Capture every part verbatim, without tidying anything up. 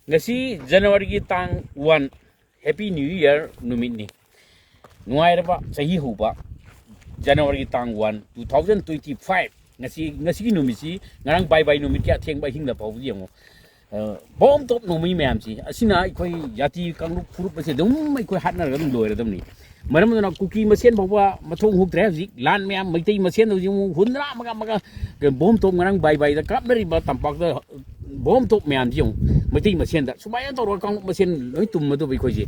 ꯉꯁꯤ ꯖꯅꯋꯥꯔꯤꯒꯤ ꯇꯥꯡ ꯋꯥꯟ, Happy New Year ꯅꯨꯃꯤꯠꯅꯤ꯫ ꯅꯨꯡꯉꯥꯏꯔꯕ ꯆꯍꯤ ꯍꯧꯕ, ꯖꯅꯋꯥꯔꯤꯒꯤ ꯇꯥꯡ one, two thousand twenty five꯫ ꯉꯁꯤ, ꯉꯁꯤꯒꯤ ꯅꯨꯃꯤꯠꯁꯤ, ꯉꯔꯥꯡ ꯕꯥꯏ ꯕꯥꯏ ꯅꯨꯃꯤꯠꯀꯤ ꯑꯊꯦꯡꯕ ꯑꯍꯤꯡꯗ ꯐꯥꯎꯕ ꯌꯦꯡꯉꯨ꯫ ꯑ, ꯕꯣꯝ ꯇꯣꯞ ꯅꯣꯡꯃꯩ ꯃꯌꯥꯝꯁꯤ, ꯑꯁꯤꯅ ꯑꯩꯈꯣꯏ ꯖꯥꯇꯤ ꯀꯥꯡꯂꯨꯞ ꯐꯨꯔꯨꯞ ꯑꯁꯦ ꯑꯗꯨꯝ ꯑꯩꯈꯣꯏ ꯍꯥꯠꯅꯔꯒ ꯑꯗꯨꯝ ꯂꯣꯏꯔꯗꯕꯅꯤ꯫ ꯃꯔꯝ ꯑꯗꯨꯅ ꯀꯨꯀꯤ ꯃꯁꯦꯟ ꯐꯥꯎꯕ ꯃꯊꯣꯡ ꯍꯨꯛꯇ꯭ꯔꯦ ꯍꯧꯖꯤꯛ꯫ ꯂꯥꯟ ꯃꯌꯥꯝ, ꯃꯩꯇꯩ ꯃꯁꯦꯟꯗ ꯍꯧꯖꯤꯛ ꯑꯃꯨꯛ ꯍꯨꯟꯗ꯭ꯔꯥ ꯑꯃꯒ ꯑꯃꯒ ꯕꯣꯝ ꯇꯣꯞ, ꯉꯔꯥꯡ ꯕꯥꯏ ꯕꯥꯏꯗ ꯀꯥꯞꯅꯔꯤꯕ ꯇꯝꯄꯥꯛꯇ ꯕꯣꯝ ꯇꯣꯞ ꯃꯌꯥꯝꯁꯤ ꯌꯦꯡꯉꯨ꯫ ꯃꯩꯇꯩ ꯃꯁꯦꯟꯗ ꯁꯨꯃꯥꯏꯅ ꯇꯧꯔꯒ ꯀꯥꯡꯂꯨꯞ ꯃꯁꯦꯟ ꯂꯣꯏ ꯇꯨꯝꯃꯗꯧꯕ ꯑꯩꯈꯣꯏꯁꯦ,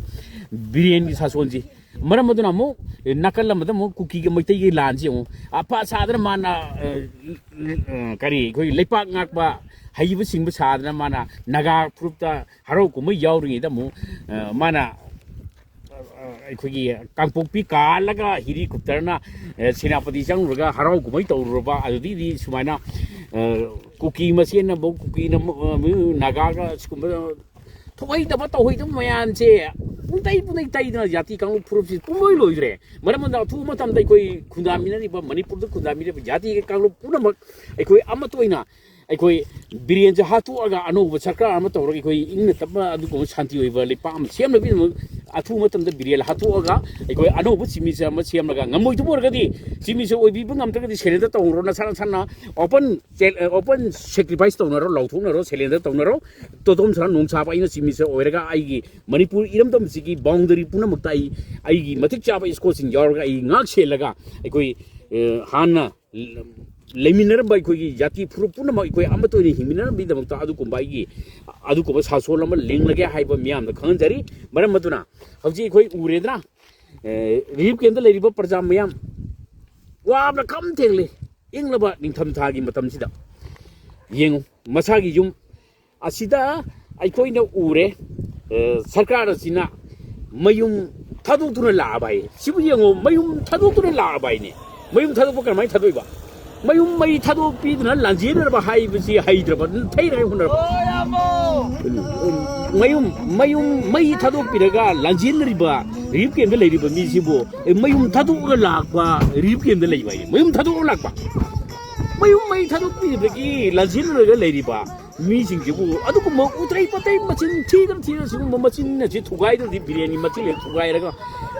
ꯕꯤꯔꯦꯟꯒꯤ ꯁꯥꯁꯣꯟꯁꯤ꯫ ꯃꯔꯝ ꯑꯗꯨꯅ ꯑꯃꯨꯛ ꯅꯥꯀꯜ ꯑꯃꯗ ꯑꯃꯨꯛ ꯀꯨꯀꯤꯒ ꯃꯩꯇꯩꯒꯤ ꯂꯥꯟꯁꯤ ꯌꯦꯡꯉꯨ꯫ ꯑꯐ ꯁꯥꯗꯅ ꯃꯥꯅ, ꯑ, ꯑ, ꯀꯔꯤ, ꯑꯩꯈꯣꯏ ꯂꯩꯄꯥꯛ ꯉꯥꯛꯄ ꯍꯩꯕ ꯁꯤꯡꯕ ꯁꯥꯗꯅ ꯃꯥꯅ ꯅꯥꯒꯥ ꯐꯨꯔꯨꯞꯇ ꯍꯔꯥꯎ ꯀꯨꯝꯍꯩ ꯌꯥꯎꯔꯤꯉꯩꯗ ꯑꯃꯨꯛ, ꯑ, ꯃꯥꯅ, ꯑ, ꯑꯩꯈꯣꯏꯒꯤ ꯀꯥꯡꯄꯣꯛꯄꯤ ꯀꯥꯜꯂꯒ ꯍꯦꯂꯤꯀꯣꯞꯇꯔꯅ, ꯑ, ꯁꯦꯅꯥꯄꯇꯤ ꯆꯪꯉꯨꯔꯒ ꯍꯔꯥꯎ ꯀꯨꯝꯍꯩ ꯇꯧꯔꯨꯔꯕ꯫ ꯑꯗꯨꯗꯒꯤꯗꯤ ꯁꯨꯃꯥꯏꯅ, ꯑ, ꯀꯨꯀꯤ ꯃꯁꯦꯟꯅ ꯑꯃꯨꯛ ꯀꯨꯀꯤꯅ ꯑꯃꯨꯛ, ꯑ, ꯅꯥꯒꯥꯒ ꯁꯤꯒꯨꯝꯕ ꯊꯣꯛꯍꯩꯗꯕ ꯇꯧꯍꯩꯗꯕ ꯃꯌꯥꯝꯁꯦ ꯄꯨꯡꯇꯩ ꯄꯨꯡꯇꯩ ꯇꯩꯗꯅ ꯖꯥꯇꯤ ꯀꯥꯡꯂꯨꯞ ꯐꯨꯔꯨꯞꯁꯤ ꯄꯨꯡꯂꯣꯏ ꯂꯣꯏꯈ꯭ꯔꯦ꯫ ꯃꯔꯝ ꯑꯗꯨꯅ ꯑꯊꯨꯕ ꯃꯇꯝꯗ ꯑꯩꯈꯣꯏ ꯈꯨꯟꯗꯥꯃꯤꯟꯅꯔꯤꯕ, ꯃꯅꯤꯄꯨꯔꯗ ꯈꯨꯟꯗꯥꯃꯤꯟꯅꯔꯤꯕ ꯖꯥꯇꯤ ꯀꯥꯡꯂꯨꯞ ꯄꯨꯝꯅꯃꯛ ꯑꯩꯈꯣꯏ ꯑꯃꯠꯇ ꯑꯣꯏꯅ ꯑꯩꯈꯣꯏ ꯕꯤꯔꯦꯟꯁꯦ ꯍꯥꯠꯇꯣꯛꯑꯒ ꯑꯅꯧꯕ ꯁꯔꯀꯥꯔ ꯑꯃ ꯇꯧꯔꯒ ꯑꯩꯈꯣꯏ ꯏꯪꯅ ꯇꯞꯅ ꯑꯗꯨꯒꯨꯝꯕ ꯁꯥꯟꯇꯤ ꯑꯣꯏꯕ ꯂꯩꯄꯥꯛ ꯑꯃ ꯁꯦꯝꯅꯕꯒꯤꯗꯃꯛ ꯑꯊꯨꯕ ꯃꯇꯝꯗ ꯕꯤꯔꯦꯟ ꯍꯥꯠꯇꯣꯛꯑꯒ ꯑꯩꯈꯣꯏ ꯑꯅꯧꯕ ꯆꯤꯞ ꯃꯤꯅꯤꯁꯇꯔ ꯑꯃ ꯁꯦꯝꯂꯒ, ꯉꯝꯃꯣꯏꯗꯕ ꯑꯣꯏꯔꯒꯗꯤ ꯆꯤꯞ ꯃꯤꯅꯤꯁꯇꯔ ꯑꯣꯏꯕꯤꯕ ꯉꯝꯗ꯭ꯔꯒꯗꯤ ꯁꯔꯦꯟꯗꯔ ꯇꯧꯔꯣ, ꯅꯁꯥ ꯅꯁꯥꯅ ꯑꯣꯄꯟ, ꯑꯣꯄꯟ ꯁꯦꯀ꯭ꯔꯤꯐꯥꯏꯁ ꯇꯧꯅꯔꯣ, ꯂꯥꯎꯊꯣꯛꯅꯔꯣ, ꯁꯔꯦꯟꯗꯔ ꯇꯧꯅꯔꯣ꯫ ꯇꯣꯇꯣꯝ ꯁꯅꯥ ꯅꯣꯡꯁꯥꯕ ꯑꯩꯅ ꯆꯤꯞ ꯃꯤꯅꯤꯁꯇꯔ ꯑꯣꯏꯔꯒ ꯑꯩꯒꯤ ꯃꯅꯤꯄꯨꯔ ꯏꯔꯝꯗꯝꯁꯤꯒꯤ ꯕꯥꯎꯟꯗꯔꯤ ꯄꯨꯝꯅꯃꯛꯇ ꯑꯩ, ꯑꯩꯒꯤ ꯃꯇꯤꯛ ꯆꯥꯕ ꯏꯁꯀꯣꯔꯠꯁꯤꯡ ꯌꯥꯎꯔꯒ ꯑꯩ ꯉꯥꯛ ꯁꯦꯜꯂꯒ ꯑꯩꯈꯣꯏ, ꯑ, ꯍꯥꯟꯅ ꯂꯩꯃꯤꯟꯅꯔꯝꯕ ꯑꯩꯈꯣꯏꯒꯤ ꯖꯥꯇꯤ ꯐꯨꯔꯨꯞ ꯄꯨꯝꯅꯃꯛ ꯑꯩꯈꯣꯏ ꯑꯃꯠꯇ ꯑꯣꯏꯅ ꯍꯤꯡꯃꯤꯟꯅꯔꯝꯕꯒꯤꯗꯃꯛꯇ ꯑꯗꯨꯒꯨꯝꯕ ꯑꯩꯒꯤ, ꯑꯗꯨꯒꯨꯝꯕ ꯁꯥꯁꯣꯟ ꯑꯃ ꯂꯤꯡꯂꯒꯦ ꯍꯥꯏꯕ ꯃꯤꯌꯥꯝꯗ ꯈꯪꯍꯟꯖꯔꯤ꯫ ꯃꯔꯝ ꯑꯗꯨꯅ ꯍꯧꯖꯤꯛ ꯑꯩꯈꯣꯏ ꯎꯔꯦꯗꯅ, ꯑꯦ, ꯔꯤꯂꯤꯐ ꯀꯦꯝꯞꯇ ꯂꯩꯔꯤꯕ ꯄ꯭ꯔꯖꯥ ꯃꯌꯥꯝ ꯋꯥꯕꯅ ꯈꯝ ꯊꯦꯡꯂꯦ꯫ ꯏꯪꯂꯕ ꯅꯤꯡꯊꯝꯊꯥꯒꯤ ꯃꯇꯝꯁꯤꯗ ꯌꯦꯡꯉꯨ, ꯃꯁꯥꯒꯤ ꯌꯨꯝ ꯑꯁꯤꯗ ꯑꯩꯈꯣꯏꯅ ꯎꯔꯦ, ꯑꯦ, ꯁꯔꯀꯥꯔ ꯑꯁꯤꯅ ꯃꯌꯨꯝ ꯊꯥꯗꯣꯛꯇꯨꯅ ꯂꯥꯛꯑꯕ ꯍꯥꯏ꯫ ꯁꯤꯕꯨ ꯌꯦꯡꯉꯣ, ꯃꯌꯨꯝ ꯊꯥꯗꯣꯛꯇꯨꯅ ꯂꯥꯛꯑꯕ ꯍꯥꯏꯅꯦ꯫ ꯃꯌꯨꯝ ꯊꯥꯗꯣꯛꯄ ꯀꯔꯝꯍꯥꯏꯅ ꯊꯥꯗꯣꯛꯏꯕ? ꯃꯌꯨꯝ ꯃꯩ ꯊꯥꯗꯣꯛꯄꯤꯗꯨꯅ ꯂꯥꯟꯖꯦꯟꯅꯔꯕ ꯍꯥꯏꯕꯁꯤ ꯍꯩꯇ꯭ꯔꯕ, ꯊꯩꯔꯒ ꯍꯨꯟꯅꯔꯕ? ꯃꯌꯨꯝ, ꯃꯌꯨꯝ ꯃꯩ ꯊꯥꯗꯣꯛꯄꯤꯔꯒ ꯂꯥꯟꯖꯦꯟꯅꯔꯤꯕ ꯔꯤꯂꯤꯐ ꯀꯦꯝꯞꯇ ꯂꯩꯔꯤꯕ ꯃꯤꯁꯤꯕꯨ, ꯑꯦ, ꯃꯌꯨꯝ ꯊꯥꯗꯣꯛꯑꯒ ꯂꯥꯛꯄ, ꯔꯤꯂꯤꯐ ꯀꯦꯝꯞꯇ ꯂꯩꯕ ꯍꯥꯏꯅꯤ꯫ ꯃꯌꯨꯝ ꯊꯥꯗꯣꯛꯑꯒ ꯂꯥꯛꯄ꯫ ꯃꯌꯨꯝ ꯃꯩ ꯊꯥꯗꯣꯛꯄꯤꯕꯗꯒꯤ ꯂꯥꯟꯖꯦꯟꯅꯔꯒ ꯂꯩꯔꯤꯕ ꯃꯤꯁꯤꯡꯁꯤꯕꯨ ꯑꯗꯨꯒꯨꯝꯕ ꯎꯇ꯭ꯔꯩ ꯄꯇꯩ ꯃꯆꯤꯟ ꯊꯤꯗꯅ ꯊꯤꯗꯅ ꯁꯤꯒꯨꯝꯕ ꯃꯆꯤꯟ ꯑꯁꯤ ꯊꯨꯒꯥꯏꯗ꯭ꯔꯗꯤ, ꯕꯤꯔꯦꯟꯒꯤ ꯃꯆꯤꯟ ꯑꯁꯤ ꯊꯨꯒꯥꯏꯔꯒ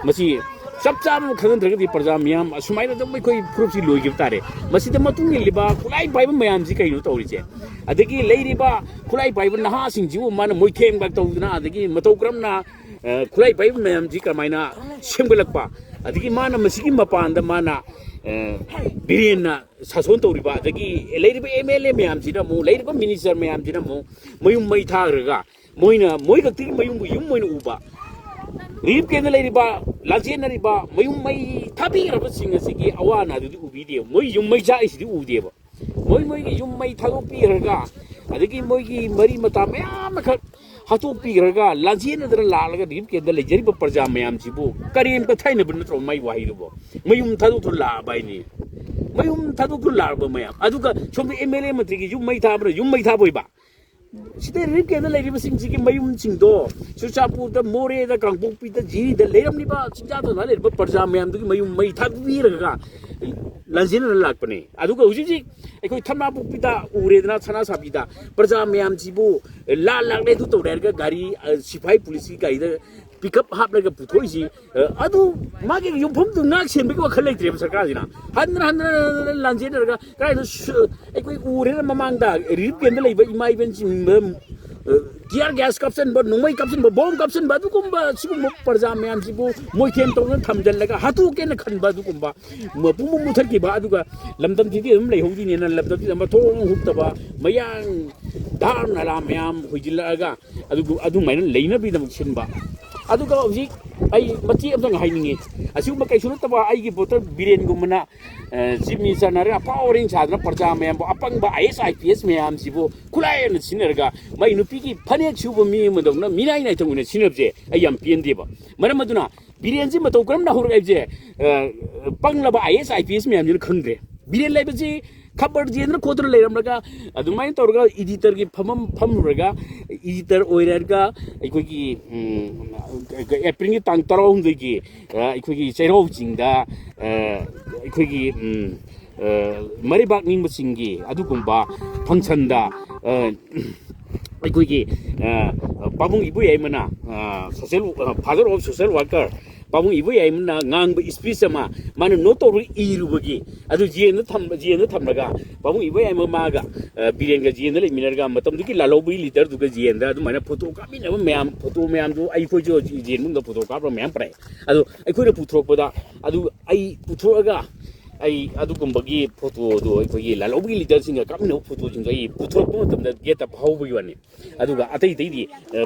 ꯃꯁꯤ ꯆꯞ ꯆꯥꯕ ꯈꯪꯍꯟꯗ꯭ꯔꯒꯗꯤ, ꯄ꯭ꯔꯖꯥ ꯃꯤꯌꯥꯝ ꯑꯁꯨꯃꯥꯏꯅ ꯑꯗꯨꯝ ꯑꯩꯈꯣꯏ ꯐꯨꯔꯨꯞꯁꯤ ꯂꯣꯏꯈꯤꯕ ꯇꯥꯔꯦ꯫ ꯃꯁꯤꯗ ꯃꯇꯨꯡ ꯏꯜꯂꯤꯕ ꯈꯨꯠꯂꯥꯏ ꯄꯥꯏꯕ ꯃꯌꯥꯝꯁꯤ ꯀꯩꯅꯣ ꯇꯧꯔꯤꯁꯦ? ꯑꯗꯒꯤ ꯂꯩꯔꯤꯕ ꯈꯨꯠꯂꯥꯏ ꯄꯥꯏꯕ ꯅꯍꯥꯁꯤꯡꯁꯤꯕꯨ ꯃꯥꯅ ꯃꯣꯏꯊꯦꯝꯒ ꯇꯧꯗꯅ, ꯑꯗꯒꯤ ꯃꯇꯧ ꯀꯔꯝꯅ, ꯑ, ꯈꯨꯠꯂꯥꯏ ꯄꯥꯏꯕ ꯃꯌꯥꯝꯁꯤ ꯀꯃꯥꯏꯅ ꯁꯦꯝꯒꯠꯂꯛꯄ, ꯑꯗꯒꯤ ꯃꯥꯅ ꯃꯁꯤꯒꯤ ꯃꯄꯥꯟꯗ ꯃꯥꯅ, ꯑ, ꯕꯤꯔꯦꯟꯅ ꯁꯥꯁꯣꯟ ꯇꯧꯔꯤꯕ, ꯑꯗꯒꯤ ꯂꯩꯔꯤꯕ ꯑꯦꯝ ꯑꯦꯜ ꯑꯦ ꯃꯌꯥꯝꯁꯤꯅ ꯑꯃꯨꯛ, ꯂꯩꯔꯤꯕ ꯃꯤꯅꯤꯁꯇꯔ ꯃꯌꯥꯝꯁꯤꯅ ꯑꯃꯨꯛ ꯃꯌꯨꯝ ꯃꯩ ꯊꯥꯈ꯭ꯔꯒ, ꯃꯣꯏꯅ, ꯃꯣꯏ ꯈꯛꯇꯒꯤ ꯃꯌꯨꯝꯕꯨ ꯌꯨꯝ ꯑꯣꯏꯅ ꯎꯕ, ꯔꯤꯂꯤꯐ ꯀꯦꯝꯗ ꯂꯩꯔꯤꯕ, ꯂꯥꯟꯖꯦꯟꯅꯔꯤꯕ, ꯃꯌꯨꯝ ꯃꯩ ꯊꯥꯕꯤꯈ꯭ꯔꯕꯁꯤꯡ ꯑꯁꯤꯒꯤ ꯑꯋꯥ ꯑꯅꯥꯗꯨꯗꯤ ꯎꯕꯤꯗꯦꯕ꯫ ꯃꯣꯏ ꯌꯨꯝ ꯃꯩ ꯆꯥꯛꯏꯁꯤꯗꯤ ꯎꯗꯦꯕ꯫ ꯃꯣꯏ, ꯃꯣꯏꯒꯤ ꯌꯨꯝ ꯃꯩ ꯊꯥꯗꯣꯛꯄꯤꯈ꯭ꯔꯒ, ꯑꯗꯒꯤ ꯃꯣꯏꯒꯤ ꯃꯔꯤ ꯃꯇꯥ ꯃꯌꯥꯝ ꯑꯃꯈꯛ ꯍꯥꯠꯇꯣꯛꯄꯤꯈ꯭ꯔꯒ, ꯂꯥꯟꯖꯦꯟꯅꯗꯅ ꯂꯥꯛꯂꯒ ꯔꯤꯂꯤꯐ ꯀꯦꯝꯗ ꯂꯩꯖꯔꯤꯕ ꯄ꯭ꯔꯖꯥ ꯃꯌꯥꯝꯁꯤꯕꯨ ꯀꯔꯦꯝ ꯀꯊꯥꯏꯅꯕ ꯅꯠꯇ꯭ꯔꯣ? ꯃꯥꯏ ꯋꯥꯍꯩꯗꯨꯕꯨ, ꯃꯌꯨꯝ ꯊꯥꯗꯣꯛꯇꯨꯅ ꯂꯥꯛꯑꯕ ꯍꯥꯏꯅꯤ꯫ ꯃꯌꯨꯝ ꯊꯥꯗꯣꯛꯇꯨꯅ ꯂꯥꯛꯑꯕ ꯃꯌꯥꯝ꯫ ꯑꯗꯨꯒ ꯁꯣꯝꯗ ꯑꯦꯝ ꯑꯦꯜ ꯑꯦ ꯃꯟꯇ꯭ꯔꯤꯒꯤ ꯌꯨꯝ ꯃꯩ ꯊꯥꯕ꯭ꯔꯥ? ꯌꯨꯝ ꯃꯩ ꯊꯥꯕ ꯑꯣꯏꯕ꯫ ꯁꯤꯗ ꯔꯤꯂꯤꯐ ꯀꯦꯝꯗ ꯂꯩꯔꯤꯕꯁꯤꯡꯁꯤꯒꯤ ꯃꯌꯨꯝꯁꯤꯡꯗꯣ, ꯆꯨꯔꯆꯥꯟꯄꯨꯔꯗ, ꯃꯣꯔꯦꯗ, ꯀꯥꯡꯄꯣꯛꯄꯤꯗ, ꯖꯤꯔꯤꯗ ꯂꯩꯔꯝꯂꯤꯕ ꯆꯤꯡꯖꯥ ꯇꯝꯖꯥ ꯂꯩꯔꯤꯕ ꯄ꯭ꯔꯖꯥ ꯃꯌꯥꯝꯗꯨꯒꯤ ꯃꯌꯨꯝ ꯃꯩ ꯊꯥꯕꯤꯔꯒ, ꯂꯥꯟꯖꯦꯟꯅꯅ ꯂꯥꯛꯄꯅꯦ꯫ ꯑꯗꯨꯒ ꯍꯧꯖꯤꯛ ꯍꯧꯖꯤꯛ ꯑꯩꯈꯣꯏ ꯊꯝꯅꯥꯄꯣꯛꯄꯤꯗ ꯎꯔꯦꯗꯅ, ꯁꯅꯥꯁꯥꯕꯤꯗ ꯄ꯭ꯔꯖꯥ ꯃꯌꯥꯝꯁꯤꯕꯨ ꯂꯥꯟ ꯂꯥꯛꯂꯦ ꯑꯗꯨ ꯇꯧꯔꯦ ꯍꯥꯏꯔꯒ ꯒꯥꯔꯤ, ꯑ, ꯁꯤꯐꯥꯏ ꯄꯨꯂꯤꯁꯀꯤ ꯒꯥꯔꯤꯗ ꯄꯤꯛꯑꯞ ꯍꯥꯞꯂꯒ ꯄꯨꯊꯣꯛꯏꯁꯤ, ꯑ, ꯑꯗꯨ ꯃꯥꯒꯤ ꯌꯨꯝꯐꯝꯗꯨ ꯉꯥꯛ ꯁꯦꯟꯕꯒꯤ ꯋꯥꯈꯜ ꯂꯩꯇ꯭ꯔꯦꯕ ꯁꯔꯀꯥꯔꯁꯤꯅ꯫ ꯍꯟꯅ ꯍꯟꯅ ꯍꯟꯅ ꯂꯥꯟꯖꯦꯟꯅꯔꯒ ꯀꯗꯥꯏꯗ ꯁꯨ-, ꯑꯩꯈꯣꯏ ꯎꯔꯦꯅ ꯃꯃꯥꯡꯗ ꯔꯤꯂꯤꯐ ꯀꯦꯝꯗ ꯂꯩꯕ ꯏꯃꯥ ꯏꯕꯦꯟꯁꯤꯡꯗ, ꯑ, tear gas ꯀꯥꯞꯁꯤꯟꯕ, ꯅꯣꯡꯃꯩ ꯀꯥꯞꯁꯤꯟꯕ, ꯕꯣꯝ ꯀꯥꯞꯁꯤꯟꯕ, ꯑꯗꯨꯒꯨꯝꯕ ꯁꯤꯒꯨꯝꯕ ꯄ꯭ꯔꯖꯥ ꯃꯌꯥꯝꯁꯤꯕꯨ ꯃꯣꯏꯊꯦꯝ ꯇꯧꯗꯨꯅ ꯊꯝꯖꯤꯜꯂꯒ ꯍꯥꯠꯇꯣꯛꯀꯦꯅ ꯈꯟꯕ ꯑꯗꯨꯒꯨꯝꯕ ꯃꯄꯨꯡ ꯃꯨꯊꯠꯈꯤꯕ, ꯑꯗꯨꯒ ꯂꯝꯗꯝꯁꯤꯗꯤ ꯑꯗꯨꯝ ꯂꯩꯍꯧꯗꯣꯏꯅꯦꯅ ꯂꯝꯗꯝꯁꯤꯗ ꯃꯊꯣꯡ ꯍꯨꯛꯇꯕ ꯃꯌꯥꯡ ꯙꯥꯔ ꯅꯂꯥ ꯃꯌꯥꯝ ꯍꯣꯏꯖꯤꯜꯂꯛꯑꯒ ꯑꯗꯨ, ꯑꯗꯨꯃꯥꯏꯅ ꯂꯩꯅꯕꯒꯤꯗꯃꯛ ꯁꯤꯟꯕ꯫ ꯑꯗꯨꯒ ꯍꯧꯖꯤꯛ ꯑꯩ ꯃꯇꯦꯛ ꯑꯃꯇꯪ ꯍꯥꯏꯅꯤꯡꯉꯤ꯫ ꯑꯁꯤꯒꯨꯝꯕ ꯀꯩꯁꯨ ꯅꯠꯇꯕ ꯑꯩꯒꯤ ꯕꯣꯇꯔ ꯕꯤꯔꯦꯟꯒꯨꯝꯕꯅ, ꯑ, ꯆꯤꯞ ꯃꯤꯅꯤꯁꯇꯔꯅ ꯑꯐꯥꯎ ꯑꯔꯤꯡ ꯁꯥꯗꯅ ꯄ꯭ꯔꯖꯥ ꯃꯌꯥꯝꯕꯨ, ꯑꯄꯪꯕ ꯑꯥꯏ ꯑꯦꯁ ꯑꯥꯏ ꯄꯤ ꯑꯦꯁ ꯃꯌꯥꯝꯁꯤꯕꯨ ꯈꯨꯠꯂꯥꯏ ꯑꯣꯏꯅ ꯁꯤꯖꯤꯟꯅꯔꯒ ꯃꯥꯏ ꯅꯨꯄꯤꯒꯤ ꯐꯅꯦꯛ ꯁꯨꯕ ꯃꯤ ꯑꯃꯗꯧꯅ ꯃꯤꯅꯥꯏ ꯅꯥꯏꯊꯣꯛ ꯑꯣꯏꯅ ꯁꯤꯖꯤꯟꯅꯕꯁꯦ ꯑꯩ ꯌꯥꯝ ꯄꯦꯟꯗꯦꯕ꯫ ꯃꯔꯝ ꯑꯗꯨꯅ ꯕꯤꯔꯦꯟꯁꯤ ꯃꯇꯧ ꯀꯔꯝꯅ ꯍꯧꯔꯛꯏ ꯍꯥꯏꯕꯁꯦ, ꯑ, ꯄꯪꯂꯕ ꯑꯥꯏ ꯑꯦꯁ ꯑꯥꯏ ꯄꯤ ꯑꯦꯁ ꯃꯌꯥꯝꯁꯤꯅ ꯈꯪꯗ꯭ꯔꯦ꯫ ꯕꯤꯔꯦꯟ ꯂꯩꯕꯁꯤ ꯈꯕꯔ ꯌꯦꯡꯗꯅ ꯈꯣꯠꯇꯅ ꯂꯩꯔꯝꯂꯒ, ꯑꯗꯨꯃꯥꯏꯅ ꯇꯧꯔꯒ ꯏꯗꯤꯇꯔꯒꯤ ꯐꯝꯐꯝ ꯐꯝꯂꯨꯔꯒ, ꯏꯗꯤꯇꯔ ꯑꯣꯏꯔꯒ ꯑꯩꯈꯣꯏꯒꯤ, ꯎꯝ, ꯑꯦꯄ꯭ꯔꯤꯜꯒꯤ ꯇꯥꯡ ꯇꯔꯥꯍꯨꯝꯗꯣꯏꯒꯤ, ꯑ, ꯑꯩꯈꯣꯏꯒꯤ ꯆꯩꯔꯥꯎ ꯆꯤꯡꯗ, ꯑ, ꯑꯩꯈꯣꯏꯒꯤ, ꯎꯝ, ꯃꯔꯩꯕꯥꯛ ꯅꯤꯡꯕꯁꯤꯡꯒꯤ ꯑꯗꯨꯒꯨꯝꯕ ꯐꯪꯁꯟꯗ ꯑꯩꯈꯣꯏꯒꯤ ꯄꯥꯕꯨꯡ ꯏꯕꯣꯌꯥꯏꯃꯅ, social, father of social worker ꯄꯥꯕꯨꯡ ꯏꯕꯣꯌꯥꯏꯃꯅ ꯉꯥꯡꯕ ꯏꯁꯄꯤꯆ ꯑꯃ ꯃꯥꯅ ꯅꯣꯠ ꯇꯧꯔꯒ ꯏꯔꯨꯕꯒꯤ, ꯑꯗꯨ ꯖꯦꯟꯗ ꯊꯝꯕ, ꯖꯦꯟꯗ ꯊꯝꯂꯒ ꯄꯥꯕꯨꯡ ꯏꯕꯣꯌꯥꯏꯃ ꯃꯥꯒ ꯕꯤꯔꯦꯟꯒ ꯖꯦꯟꯗ ꯂꯩꯃꯤꯟꯅꯔꯒ ꯃꯇꯝꯗꯨꯒꯤ ꯂꯥꯜꯍꯧꯕꯒꯤ ꯂꯤꯗꯔꯗꯨꯒ ꯖꯦꯟꯗ ꯑꯗꯨꯃꯥꯏꯅ ꯐꯣꯇꯣ ꯀꯥꯞꯃꯤꯟꯅꯕ ꯃꯌꯥꯝ, ꯐꯣꯇꯣ ꯃꯌꯥꯝꯗꯨ ꯑꯩꯈꯣꯏꯁꯨ ꯖꯦꯟ ꯃꯅꯨꯡꯗ ꯐꯣꯇꯣ ꯀꯥꯞꯄ ꯃꯌꯥꯝ ꯄꯨꯔꯛꯑꯦ꯫ ꯑꯗꯣ ꯑꯩꯈꯣꯏꯅ ꯄꯨꯊꯣꯔꯛꯄꯗ, ꯑꯗꯨ ꯑꯩ ꯄꯨꯊꯣꯛꯑꯒ ꯑꯩ ꯑꯗꯨꯒꯨꯝꯕꯒꯤ ꯐꯣꯇꯣꯗꯣ, ꯑꯩꯈꯣꯏꯒꯤ ꯂꯥꯜꯍꯧꯕꯒꯤ ꯂꯤꯗꯔꯁꯤꯡꯒ ꯀꯥꯞꯃꯤꯟꯅꯕ ꯐꯣꯇꯣꯁꯤꯡꯗꯣ ꯑꯩ ꯄꯨꯊꯣꯔꯛꯄ ꯃꯇꯝꯗ ꯒꯦꯠꯇ ꯐꯥꯎꯕꯒꯤ ꯋꯥꯅꯤ꯫ ꯑꯗꯨꯒ ꯑꯇꯩ ꯑꯇꯩꯗꯤ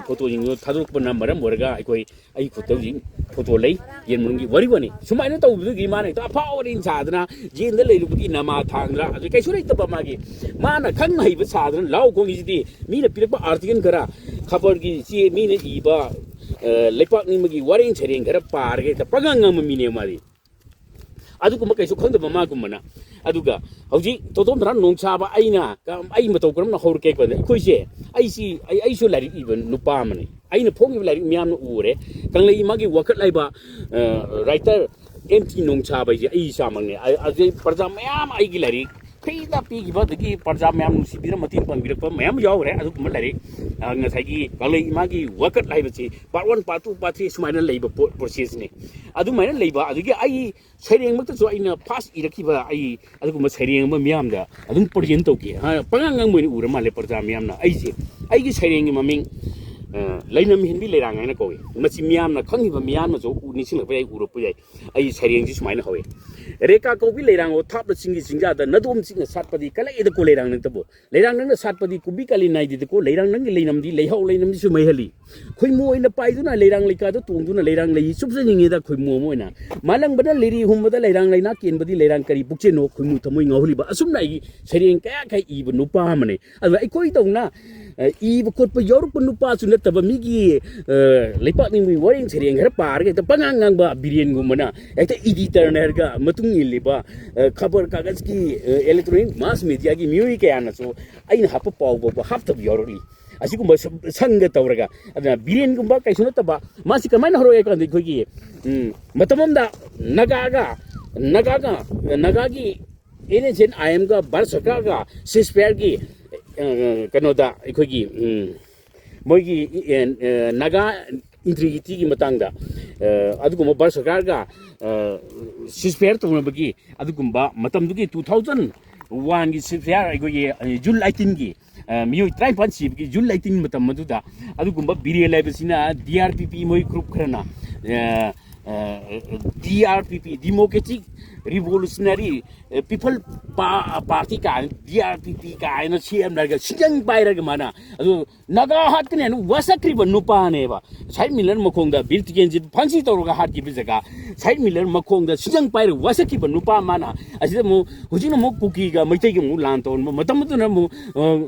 ꯐꯣꯇꯣꯁꯤꯡꯗꯣ ꯊꯥꯗꯣꯔꯛꯄꯅ ꯃꯔꯝ ꯑꯣꯏꯔꯒ ꯑꯩꯈꯣꯏ, ꯑꯩ ꯈꯨꯠꯇ ꯍꯧꯖꯤꯛ ꯐꯣꯇꯣ ꯂꯩ, ꯌꯦꯟ ꯃꯔꯨꯝꯒꯤ ꯋꯥꯔꯤ ꯋꯥꯅꯤ꯫ ꯁꯨꯃꯥꯏꯅ ꯇꯧꯕꯗꯨꯒꯤ ꯃꯥꯅ ꯍꯦꯛꯇ ꯑꯐꯥꯎ ꯑꯔꯤꯡ ꯁꯥꯗꯅ, ꯖꯦꯟꯗ ꯂꯩꯔꯨꯕꯒꯤ ꯅꯃꯥ ꯊꯥꯡꯗꯅ, ꯑꯗꯨ ꯀꯩꯁꯨ ꯂꯩꯇꯕ ꯃꯥꯒꯤ, ꯃꯥꯅ ꯈꯪ ꯍꯩꯕ ꯁꯥꯗꯅ ꯂꯥꯎ ꯈꯣꯡꯉꯤꯁꯤꯗꯤ ꯃꯤꯅ ꯄꯤꯔꯛꯄ ꯑꯥꯔꯇꯤꯀꯜ ꯈꯔ, ꯈꯕꯔꯒꯤ ꯆꯦ, ꯃꯤꯅ ꯏꯕ, ꯂꯩꯄꯥꯛ ꯅꯤꯡꯕꯒꯤ ꯋꯥꯔꯦꯡ ꯁꯩꯔꯦꯡ ꯈꯔ ꯄꯥꯔꯒ ꯍꯦꯛꯇ ꯄꯉꯥꯡ ꯉꯥꯡꯕ ꯃꯤꯅꯦ ꯃꯥꯗꯤ꯫ ꯑꯗꯨꯒꯨꯝꯕ ꯀꯩꯁꯨ ꯈꯪꯗꯕ ꯃꯥꯒꯨꯝꯕꯅ꯫ ꯑꯗꯨꯒ ꯍꯧꯖꯤꯛ ꯇꯣꯇꯣꯝ ꯊꯔꯥ ꯅꯣꯡꯁꯥꯕ ꯑꯩꯅ ꯀ-, ꯑꯩ ꯃꯇꯧ ꯀꯔꯝꯅ ꯍꯧꯔꯛꯀꯦ ꯍꯥꯏꯕꯗ, ꯑꯩꯈꯣꯏꯁꯦ, ꯑꯩꯁꯤ, ꯑꯩ, ꯑꯩꯁꯨ ꯂꯥꯏꯔꯤꯛ ꯏꯕ ꯅꯨꯄꯥ ꯑꯃꯅꯤ꯫ ꯑꯩꯅ ꯐꯣꯡꯉꯤꯕ ꯂꯥꯏꯔꯤꯛ ꯃꯌꯥꯝꯅ ꯎꯔꯦ꯫ ꯀꯪꯂꯩ ꯏꯃꯥꯒꯤ ꯋꯥꯀꯠ ꯍꯥꯏꯕ ꯔꯥꯏꯇꯔ ꯑꯦꯝ ꯇꯤ ꯅꯣꯡꯁꯥꯕ ꯍꯥꯏꯁꯦ ꯑꯩ ꯏꯁꯥꯃꯛꯅꯦ꯫ ꯑ-, ꯑꯗꯩ ꯄ꯭ꯔꯖꯥ ꯃꯌꯥꯝ ꯑꯩꯒꯤ ꯂꯥꯏꯔꯤꯛ ꯐ꯭ꯔꯤꯗ ꯄꯤꯈꯤꯕ, ꯑꯗꯒꯤ ꯄ꯭ꯔꯖꯥ ꯃꯌꯥꯝ ꯅꯨꯡꯁꯤꯕꯤꯗꯅ ꯃꯇꯦꯡ ꯄꯥꯡꯕꯤꯔꯛꯄ ꯃꯌꯥꯝ ꯌꯥꯎꯈ꯭ꯔꯦ꯫ ꯑꯗꯨꯒꯨꯝꯕ ꯂꯥꯏꯔꯤꯛ, ꯑ, ꯉꯁꯥꯏꯒꯤ ꯀꯪꯂꯩ ꯏꯃꯥꯒꯤ ꯋꯥꯀꯠ ꯍꯥꯏꯕꯁꯤ part one, part two, part three ꯁꯨꯃꯥꯏꯅ ꯂꯩꯕ ꯄꯣ-, ꯄ꯭ꯔꯣꯁꯦꯁꯅꯤ꯫ ꯑꯗꯨꯃꯥꯏꯅ ꯂꯩꯕ, ꯑꯗꯒꯤ ꯑꯩ ꯁꯩꯔꯦꯡꯃꯛꯇꯁꯨ ꯑꯩꯅ ꯐꯥꯔꯁ ꯏꯔꯛꯈꯤꯕ ꯑꯩ ꯑꯗꯨꯒꯨꯝꯕ ꯁꯩꯔꯦꯡ ꯑꯃ ꯃꯤꯌꯥꯝꯗ ꯑꯗꯨꯝ ꯄ꯭ꯔꯖꯦꯟ ꯇꯧꯈꯤ꯫ ꯍꯥ, ꯄꯉꯥꯡ ꯉꯥꯡꯕ ꯑꯣꯏꯅ ꯎꯔ ꯃꯥꯜꯂꯦ ꯄ꯭ꯔꯖꯥ ꯃꯤꯌꯥꯝꯅ꯫ ꯑꯩꯁꯦ, ꯑꯩꯒꯤ ꯁꯩꯔꯦꯡꯒꯤ ꯃꯃꯤꯡ, ꯑ, ꯂꯩꯅꯝ ꯍꯦꯟꯕꯤ ꯂꯩꯔꯥꯡ ꯍꯥꯏꯅ ꯀꯧꯏ꯫ ꯃꯁꯤ ꯃꯤꯌꯥꯝꯅ ꯈꯪꯉꯤꯕ ꯃꯤꯌꯥꯝꯅꯁꯨ ꯎ-, ꯅꯤꯡꯁꯤꯡꯂꯛꯄ ꯌꯥꯏ, ꯎꯔꯛꯄ ꯌꯥꯏ꯫ ꯑꯩ ꯁꯩꯔꯦꯡꯁꯤ ꯁꯨꯃꯥꯏꯅ ꯍꯧꯋꯦ: "ꯔꯦꯀꯥ ꯀꯧꯕꯤ ꯂꯩꯔꯥꯡ ꯑꯣ, ꯊꯥꯞꯅ ꯆꯤꯡꯒꯤ ꯆꯤꯡꯖꯥꯗ ꯅꯗꯣꯝ ꯆꯤꯛꯅ ꯁꯥꯠꯄꯗꯤ ꯀꯂꯛꯏꯗꯀꯣ ꯂꯩꯔꯥꯡ ꯅꯪꯇꯕꯨ꯫ ꯂꯩꯔꯥꯡ ꯅꯪꯅ ꯁꯥꯠꯄꯗꯤ ꯀꯨꯝꯕꯤ ꯀꯥꯂꯦꯟ ꯅꯥꯏꯗꯦꯗꯀꯣ, ꯂꯩꯔꯥꯡ ꯅꯪꯒꯤ ꯂꯩꯅꯝꯗꯤ ꯂꯩꯍꯥꯎ ꯂꯩꯅꯝꯗꯤꯁꯨ ꯃꯩꯍꯜꯂꯤ꯫ ꯈꯣꯏꯃꯨ ꯑꯣꯏꯅ ꯄꯥꯏꯗꯨꯅ ꯂꯩꯔꯥꯡ ꯂꯩꯀꯥꯗ ꯇꯣꯡꯗꯨꯅ ꯂꯩꯔꯥꯡ ꯂꯩ ꯆꯨꯞꯆꯅꯤꯡꯉꯦꯗ ꯈꯣꯏꯃꯨ ꯑꯃ ꯑꯣꯏꯅ꯫ ꯃꯥꯂꯪꯕꯅ ꯂꯤꯔꯤ ꯍꯨꯝꯕꯗ ꯂꯩꯔꯥꯡ ꯂꯩꯅꯥ ꯀꯦꯟꯕꯗꯤ ꯂꯩꯔꯥꯡ ꯀꯔꯤ ꯄꯨꯛꯆꯦꯟꯅꯣ ꯈꯣꯏꯃꯨ ꯊꯃꯣꯏ ꯉꯥꯎꯍꯜꯂꯤꯕ?" ꯑꯁꯨꯝꯅ ꯑꯩꯒꯤ ꯁꯩꯔꯦꯡ ꯀꯌꯥ ꯀꯌꯥ ꯏꯕ ꯅꯨꯄꯥ ꯑꯃꯅꯤ꯫ ꯑꯗꯨꯒ ꯑꯩꯈꯣꯏꯗꯧꯅ, ꯑ, ꯏꯕ ꯈꯣꯠꯄ ꯌꯥꯎꯔꯛꯄ ꯅꯨꯄꯥꯁꯨ ꯅꯠꯇꯕ, ꯃꯤꯒꯤ, ꯑ, ꯂꯩꯄꯥꯛ ꯅꯤꯡꯕꯒꯤ ꯋꯥꯔꯦꯡ ꯁꯩꯔꯦꯡ ꯈꯔ ꯄꯥꯔꯒ ꯍꯦꯛꯇ ꯄꯉꯥꯡ ꯉꯥꯡꯕ ꯕꯤꯔꯦꯟꯒꯨꯝꯕꯅ ꯍꯦꯛꯇ ꯏꯗꯤꯇꯔꯅ ꯍꯥꯏꯔꯒ ꯃꯇꯨꯡ ꯏꯜꯂꯤꯕ, ꯑ, ꯈꯕꯔ ꯀꯥꯒꯖꯀꯤ, ꯑ, electronic mass mediaꯒꯤ ꯃꯤꯑꯣꯏ ꯀꯌꯥꯅꯁꯨ ꯑꯩꯅ ꯍꯥꯞꯄ ꯄꯥꯎ ꯐꯥꯎꯕ ꯍꯥꯞꯇꯕ ꯌꯥꯎꯔꯛꯂꯤ꯫ ꯑꯁꯤꯒꯨꯝꯕ ꯁ-, ꯁꯪꯒ ꯇꯧꯔꯒ, ꯑꯗꯨꯅ ꯕꯤꯔꯦꯟꯒꯨꯝꯕ ꯀꯩꯁꯨ ꯅꯠꯇꯕ, ꯃꯥꯁꯤ ꯀꯃꯥꯏꯅ ꯍꯧꯔꯛꯑꯦ ꯀꯥꯟꯗ, ꯑꯩꯈꯣꯏꯒꯤ, ꯎꯝ, ꯃꯇꯝ ꯑꯃꯗ ꯅꯥꯒꯥꯒ, ꯅꯥꯒꯥꯒ, ꯅꯥꯒꯥꯒꯤ ꯑꯦꯟ ꯑꯦꯁ ꯑꯦꯟ ꯑꯥꯏ ꯑꯦꯝꯒ ꯚꯥꯔꯠ ꯁꯔꯀꯥꯔꯒ ꯁꯤꯁ ꯐꯥꯌꯔꯒꯤ ꯀꯩꯅꯣꯗ ꯑꯩꯈꯣꯏꯒꯤ ꯃꯣꯏꯒꯤ ꯅꯥꯒꯥ ꯏꯟꯇꯤꯒ꯭ꯔꯤꯇꯤꯒꯤ ꯃꯇꯥꯡꯗ ꯑꯗꯨꯒꯨꯝꯕ ꯚꯥꯔꯠ ꯁꯔꯀꯥꯔꯒ ꯁꯤꯁ ꯐꯥꯌꯔ ꯇꯧꯅꯕꯒꯤ ꯑꯗꯨꯒꯨꯝꯕ ꯃꯇꯝꯗꯨꯒꯤ two thousand oneꯒꯤ ꯁꯤꯁ ꯐꯥꯌꯔ ꯑꯩꯈꯣꯏꯒꯤ ꯖꯨꯟ eighteenꯒꯤ ꯃꯤꯑꯣꯏ ꯇꯔꯥꯅꯤꯄꯥꯟ ꯁꯤꯕꯒꯤ ꯖꯨꯟ eighteenꯒꯤ ꯃꯇꯝ ꯑꯗꯨꯗ ꯑꯗꯨꯒꯨꯝꯕ ꯕꯤꯔꯦꯟ ꯍꯥꯏꯕꯁꯤꯅ ꯗꯤ ꯑꯥꯔ ꯄꯤ ꯄꯤ ꯃꯣꯏ ꯒ꯭ꯔꯨꯞ ꯈꯔꯅ ꯗꯤ ꯑꯥꯔ ꯄꯤ ꯄꯤ, Democratic Revolutionary People Party ꯀꯥꯏꯅ, ꯗꯤ ꯑꯥꯔ ꯄꯤ ꯄꯤ ꯀꯥꯏꯅ ꯁꯦꯝꯂꯒ ꯁꯤꯡꯖꯪ ꯄꯥꯏꯔꯒ ꯃꯥꯅ ꯑꯗꯨ ꯅꯥꯒꯥ ꯍꯥꯠꯀꯅꯤ ꯍꯥꯏꯅ ꯋꯥꯁꯛꯈ꯭ꯔꯤꯕ ꯅꯨꯄꯥꯅꯦꯕ꯫ ꯁꯍꯤꯗ ꯃꯤꯅꯔ ꯃꯈꯣꯡꯗ ꯕꯤꯔ ꯇꯤꯀꯦꯟꯖꯤꯠ ꯐꯥꯟꯁꯤ ꯇꯧꯔꯒ ꯍꯥꯠꯈꯤꯕ ꯖꯒꯥ, ꯁꯍꯤꯗ ꯃꯤꯅꯔ ꯃꯈꯣꯡꯗ ꯁꯤꯡꯖꯪ ꯄꯥꯏꯔꯒ ꯋꯥꯁꯛꯈꯤꯕ ꯅꯨꯄꯥ ꯃꯥꯅ ꯑꯁꯤꯗ ꯑꯃꯨꯛ ꯍꯧꯖꯤꯛꯅ ꯑꯃꯨꯛ ꯀꯨꯀꯤꯒ ꯃꯩꯇꯩꯒ ꯑꯃꯨꯛ ꯂꯥꯟ ꯇꯧꯔꯝꯕ ꯃꯇꯝ ꯑꯗꯨꯅ ꯑꯃꯨꯛ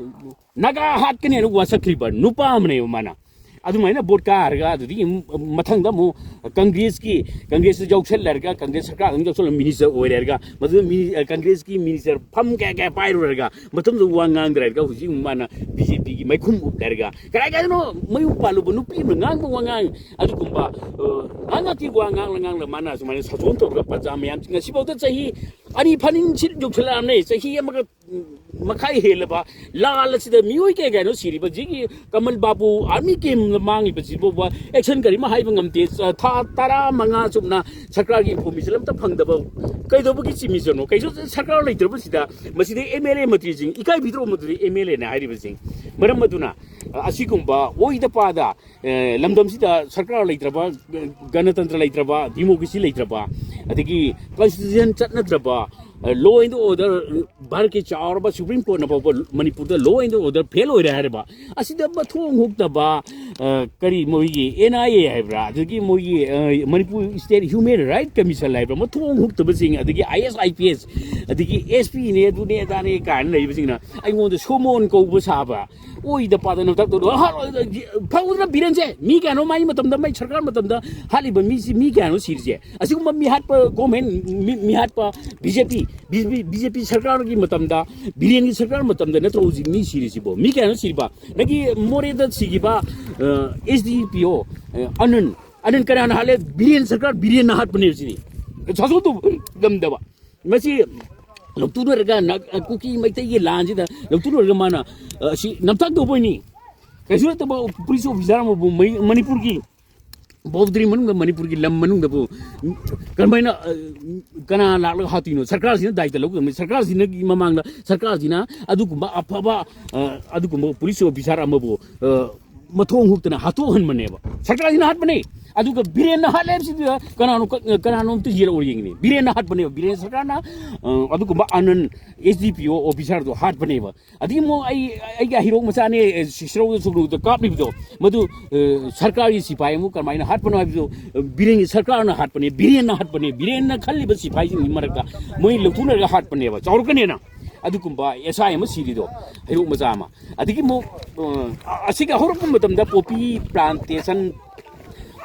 ꯅꯥꯒꯥ ꯍꯥꯠꯀꯅꯤ ꯍꯥꯏꯅ ꯋꯥꯁꯛꯈ꯭ꯔꯤꯕ ꯅꯨꯄꯥ ꯑꯃꯅꯦꯕ ꯃꯥꯅ꯫ ꯑꯗꯨꯃꯥꯏꯅ ꯚꯣꯠ ꯀꯥꯔꯒ ꯑꯗꯨꯗꯒꯤ ꯑꯃꯨꯛ ꯃꯊꯪꯗ ꯑꯃꯨꯛ ꯀꯪꯒ꯭ꯔꯦꯁꯀꯤ, ꯀꯪꯒ꯭ꯔꯦꯁꯇ ꯌꯥꯎꯁꯜꯂꯔꯒ ꯀꯪꯒ꯭ꯔꯦꯁ ꯁꯔꯀꯥꯔ ꯑꯗꯨꯝ ꯌꯥꯎꯁꯜꯂꯒ ꯃꯤꯅꯤꯁꯇꯔ ꯑꯣꯏꯔꯦꯔꯒ ꯃꯗꯨꯗ ꯃꯤꯅꯤ-, ꯀꯪꯒ꯭ꯔꯦꯁꯀꯤ ꯃꯤꯅꯤꯁꯇꯔ ꯐꯝ ꯀꯌꯥ ꯀꯌꯥ ꯄꯥꯏꯔꯨꯔꯒ ꯃꯇꯝꯗꯨꯗ ꯋꯥ ꯉꯥꯡꯗ꯭ꯔꯒ ꯍꯧꯖꯤꯛ ꯑꯃꯨꯛ ꯃꯥꯅ ꯕꯤ ꯖꯦ ꯄꯤꯒꯤ ꯃꯥꯏꯈꯨꯝ ꯎꯞꯂꯔꯒ ꯀꯗꯥꯏ ꯀꯗꯥꯏꯗꯅꯣ ꯃꯌꯨꯝ ꯄꯥꯜꯂꯨꯕ ꯅꯨꯄꯤ ꯑꯃꯅ ꯉꯥꯡꯕ ꯋꯥꯉꯥꯡ ꯑꯗꯨꯒꯨꯝꯕ ꯉꯥꯡꯉꯛꯀꯤ ꯋꯥ ꯉꯥꯡꯂ ꯉꯥꯡꯂ ꯃꯥꯅ ꯁꯨꯃꯥꯏꯅ ꯁꯥꯖꯣꯟ ꯇꯧꯔꯒ ꯄ꯭ꯔꯖꯥ ꯃꯌꯥꯝꯁꯤꯡ ꯉꯁꯤꯐꯥꯎꯗ ꯆꯍꯤ ꯑꯅꯤ ꯐꯥꯅꯤꯡ ꯁꯤꯠ ꯌꯧꯁꯜꯂꯛꯑꯕꯅꯦ꯫ ꯆꯍꯤ ꯑꯃꯒ ꯃꯈꯥꯏ ꯍꯦꯜꯂꯕ ꯂꯥꯜ ꯑꯁꯤꯗ ꯃꯤꯑꯣꯏ ꯀꯌꯥ ꯀꯌꯥꯅꯣ ꯁꯤꯔꯤꯕ? ꯍꯧꯖꯤꯛꯀꯤ ꯀꯃꯜ ꯕꯥꯕꯨ ꯑꯥꯔꯃꯤ ꯀꯦꯝꯗ ꯃꯥꯡꯉꯤꯕꯁꯤꯐꯥꯎꯕ ꯑꯦꯛꯁꯟ ꯀꯔꯤꯝ ꯍꯥꯏꯕ ꯉꯝꯗꯦ꯫ ꯊꯥ ꯇꯔꯥ ꯃꯉꯥ ꯆꯨꯞꯅ ꯁꯔꯀꯥꯔꯒꯤ ꯏꯟꯐꯣꯔꯃꯦꯁꯟ ꯑꯝꯇ ꯐꯪꯗꯕ ꯀꯩꯗꯧꯕꯒꯤ ꯆꯤꯃꯤꯖꯅꯣ? ꯀꯩꯁꯨ ꯁꯔꯀꯥꯔ ꯂꯩꯇ꯭ꯔꯕꯁꯤꯗ ꯃꯁꯤꯗ ꯑꯦꯝ ꯑꯦꯜ ꯑꯦ ꯃꯟꯇ꯭ꯔꯤꯁꯤꯡ ꯏꯀꯥꯏꯕꯤꯗ꯭ꯔꯣ? ꯃꯗꯨꯗꯤ ꯑꯦꯝ ꯑꯦꯜ ꯑꯦꯅ ꯍꯥꯏꯔꯤꯕꯁꯤꯡ꯫ ꯃꯔꯝ ꯑꯗꯨꯅ ꯑꯁꯤꯒꯨꯝꯕ ꯑꯣꯏꯗ ꯄꯥꯗ ꯂꯝꯗꯝꯁꯤꯗ ꯁꯔꯀꯥꯔ ꯂꯩꯇ꯭ꯔꯕ, ꯒꯅꯇꯟꯇ꯭ꯔ ꯂꯩꯇ꯭ꯔꯕ, ꯗꯤꯃꯣꯀ꯭ꯔꯦꯁꯤ ꯂꯩꯇ꯭ꯔꯕ, ꯑꯗꯒꯤ ꯀꯟꯁꯇꯤꯇ꯭ꯌꯨꯁꯟ ꯆꯠꯅꯗ꯭ꯔꯕ, law and order, ꯚꯥꯔꯠꯀꯤ ꯆꯥꯎꯔꯕ ꯁꯨꯄ꯭ꯔꯤꯝ ꯀꯣꯔꯠꯅ ꯐꯥꯎꯕ ꯃꯅꯤꯄꯨꯔꯗ law and order fail ꯑꯣꯏꯔꯦ ꯍꯥꯏꯔꯕ ꯑꯁꯤꯗ ꯃꯊꯣꯡ ꯍꯨꯛꯇꯕ, ꯀꯔꯤ ꯃꯣꯏꯒꯤ ꯑꯦꯟ ꯑꯥꯏ ꯑꯦ ꯍꯥꯏꯕ꯭ꯔꯥ, ꯑꯗꯒꯤ ꯃꯣꯏꯒꯤ Manipur State Human Right Commission ꯍꯥꯏꯕ꯭ꯔꯥ, ꯃꯊꯣꯡ ꯍꯨꯛꯇꯕꯁꯤꯡ, ꯑꯗꯒꯤ ꯑꯥꯏ ꯑꯦꯁ, ꯑꯥꯏ ꯄꯤ ꯑꯦꯁ, ꯑꯗꯒꯤ ꯑꯦꯁ ꯄꯤꯅꯦ, ꯑꯗꯨꯅꯦ ꯑꯗꯥꯅꯦ ꯀꯥꯏꯅ ꯂꯩꯕꯁꯤꯡꯅ ꯑꯩꯉꯣꯟꯗ ꯁꯣꯃꯣꯟ ꯀꯧꯕ ꯁꯥꯕ, ꯑꯣꯏꯗ ꯄꯥꯗ ꯅꯝꯊꯥꯛ ꯇꯧꯗꯣ꯫ ꯐꯧꯗꯅ ꯕꯤꯔꯦꯟꯁꯦ ꯃꯤ ꯀꯌꯥꯅꯣ ꯃꯥꯒꯤ ꯃꯇꯝꯗ, ꯃꯥꯏ ꯁꯔꯀꯥꯔ ꯃꯇꯝꯗ ꯍꯥꯠꯂꯤꯕ ꯃꯤꯁꯤ ꯃꯤ ꯀꯌꯥꯅꯣ ꯁꯤꯔꯤꯁꯦ? ꯑꯁꯤꯒꯨꯝꯕ ꯃꯤꯍꯥꯠꯄ ꯒꯣꯔꯃꯦꯟ, ꯃꯤ-, ꯃꯤꯍꯥꯠꯄ ꯕꯤ ꯖꯦ ꯄꯤ, ꯕꯤ ꯖꯦ ꯄꯤ ꯁꯔꯀꯥꯔꯒꯤ ꯃꯇꯝꯗ, ꯕꯤꯔꯦꯟꯒꯤ ꯁꯔꯀꯥꯔ ꯃꯇꯝꯗ ꯅꯠꯇ꯭ꯔꯣ ꯍꯧꯖꯤꯛ ꯃꯤ ꯁꯤꯔꯤꯁꯤꯕꯣ? ꯃꯤ ꯀꯌꯥꯅꯣ ꯁꯤꯔꯤꯕ? ꯅꯪꯒꯤ ꯃꯣꯔꯦꯗ ꯁꯤꯈꯤꯕ ꯑꯦꯁ ꯗꯤ ꯄꯤ ꯑꯣ ꯑꯅꯟ, ꯑꯅꯟ ꯀꯅꯥꯅ ꯍꯥꯠꯂꯦ? ꯕꯤꯔꯦꯟ ꯁꯔꯀꯥꯔ, ꯕꯤꯔꯦꯟꯅ ꯍꯥꯠꯄꯅꯦ ꯁꯤꯅꯤ꯫ ꯁꯥꯖꯣꯟ ꯇꯧꯕ ꯉꯝꯗꯕ꯫ ꯃꯁꯤ ꯂꯧꯊꯣꯛꯅꯔꯒ ꯅ-, ꯀꯨꯀꯤ ꯃꯩꯇꯩꯒꯤ ꯂꯥꯟꯁꯤꯗ ꯂꯧꯊꯣꯛꯅꯔꯒ ꯃꯥꯅ, ꯑ, ꯑꯁꯤ ꯅꯝꯊꯥꯛ ꯇꯧꯕꯅꯤ꯫ ꯀꯩꯁꯨ ꯅꯠꯇꯕ ꯄꯨꯂꯤꯁ ꯑꯣꯐꯤꯁꯥꯔ ꯑꯃꯕꯨ ꯃꯩ-, ꯃꯅꯤꯄꯨꯔꯒꯤ ꯕꯥꯎꯟꯗꯔꯤ ꯃꯅꯨꯡꯗ, ꯃꯅꯤꯄꯨꯔꯒꯤ ꯂꯝ ꯃꯅꯨꯡꯗꯕꯨ ꯀꯔꯝꯍꯥꯏꯅ, ꯑ, ꯀꯅꯥ ꯂꯥꯛꯂꯒ ꯍꯥꯠꯇꯣꯏꯅꯣ? ꯁꯔꯀꯥꯔꯁꯤꯅ ꯗꯥꯏꯇ ꯂꯧꯒꯗꯕꯅꯤ꯫ ꯁꯔꯀꯥꯔꯁꯤꯅꯒꯤ ꯃꯃꯥꯡꯗ ꯁꯔꯀꯥꯔꯁꯤꯅ ꯑꯗꯨꯒꯨꯝꯕ ꯑꯐꯕ, ꯑ, ꯑꯗꯨꯒꯨꯝꯕ ꯄꯨꯂꯤꯁ ꯑꯣꯐꯤꯁꯥꯔ ꯑꯃꯕꯨ, ꯑ, ꯃꯊꯣꯡ ꯍꯨꯛꯇꯅ ꯍꯥꯠꯇꯣꯛꯍꯟꯕꯅꯦꯕ꯫ ꯁꯔꯀꯥꯔꯁꯤꯅ ꯍꯥꯠꯄꯅꯦ꯫ ꯑꯗꯨꯒ ꯕꯤꯔꯦꯟꯅ ꯍꯥꯠꯂꯦ ꯍꯥꯏꯕꯁꯤꯗ ꯀꯅꯥꯅꯣ ꯀ-, ꯀꯅꯥꯅꯣꯝꯇ ꯌꯦꯜꯂꯛꯑꯣ ꯌꯦꯡꯉꯤꯅꯦ꯫ ꯕꯤꯔꯦꯟꯅ ꯍꯥꯠꯄꯅꯦꯕ꯫ ꯕꯤꯔꯦꯟ ꯁꯔꯀꯥꯔꯅ, ꯑ, ꯑꯗꯨꯒꯨꯝꯕ ꯑꯅꯟ ꯑꯦꯁ ꯗꯤ ꯄꯤ ꯑꯣ ꯑꯣꯐꯤꯁꯥꯔꯗꯣ ꯍꯥꯠꯄꯅꯦꯕ꯫ ꯑꯗꯒꯤ ꯑꯃꯨꯛ ꯑꯩ, ꯑꯩꯒꯤ ꯍꯩꯔꯣꯛ ꯃꯆꯥꯅꯦ, ꯑꯦ, ꯁꯤ-, ꯁꯤꯔꯧꯗ ꯁꯨꯒꯅꯨꯗ ꯀꯥꯞꯂꯤꯕꯗꯣ, ꯃꯗꯨ, ꯑꯦ, ꯁꯔꯀꯥꯔꯒꯤ ꯁꯤꯐꯥꯏ ꯑꯃꯨꯛ ꯀꯃꯥꯏꯅ ꯍꯥꯠꯄꯅꯣ ꯍꯥꯏꯕꯗꯨ, ꯑꯦ, ꯕꯤꯔꯦꯟꯒꯤ ꯁꯔꯀꯥꯔꯅ ꯍꯥꯠꯄꯅꯦ, ꯕꯤꯔꯦꯟꯅ ꯍꯥꯠꯄꯅꯦ, ꯕꯤꯔꯦꯟꯅ ꯈꯜꯂꯤꯕ ꯁꯤꯐꯥꯏꯁꯤꯡꯒꯤ ꯃꯔꯛꯇ ꯃꯣꯏ ꯂꯧꯊꯣꯛꯅꯔꯒ ꯍꯥꯠꯄꯅꯦꯕ, ꯆꯥꯎꯔꯛꯀꯅꯦꯅ꯫ ꯑꯗꯨꯒꯨꯝꯕ ꯑꯦꯁ ꯑꯥꯏ ꯑꯃ ꯁꯤꯔꯤꯗꯣ, ꯍꯩꯔꯣꯛ ꯃꯆꯥ ꯑꯃ꯫ ꯑꯗꯒꯤ ꯑꯃꯨꯛ, ꯑ, ꯑꯁꯤꯒꯤ ꯍꯧꯔꯛꯄ ꯃꯇꯝꯗ ꯄꯣꯄꯤ ꯄ꯭ꯂꯥꯟꯇꯦꯁꯟ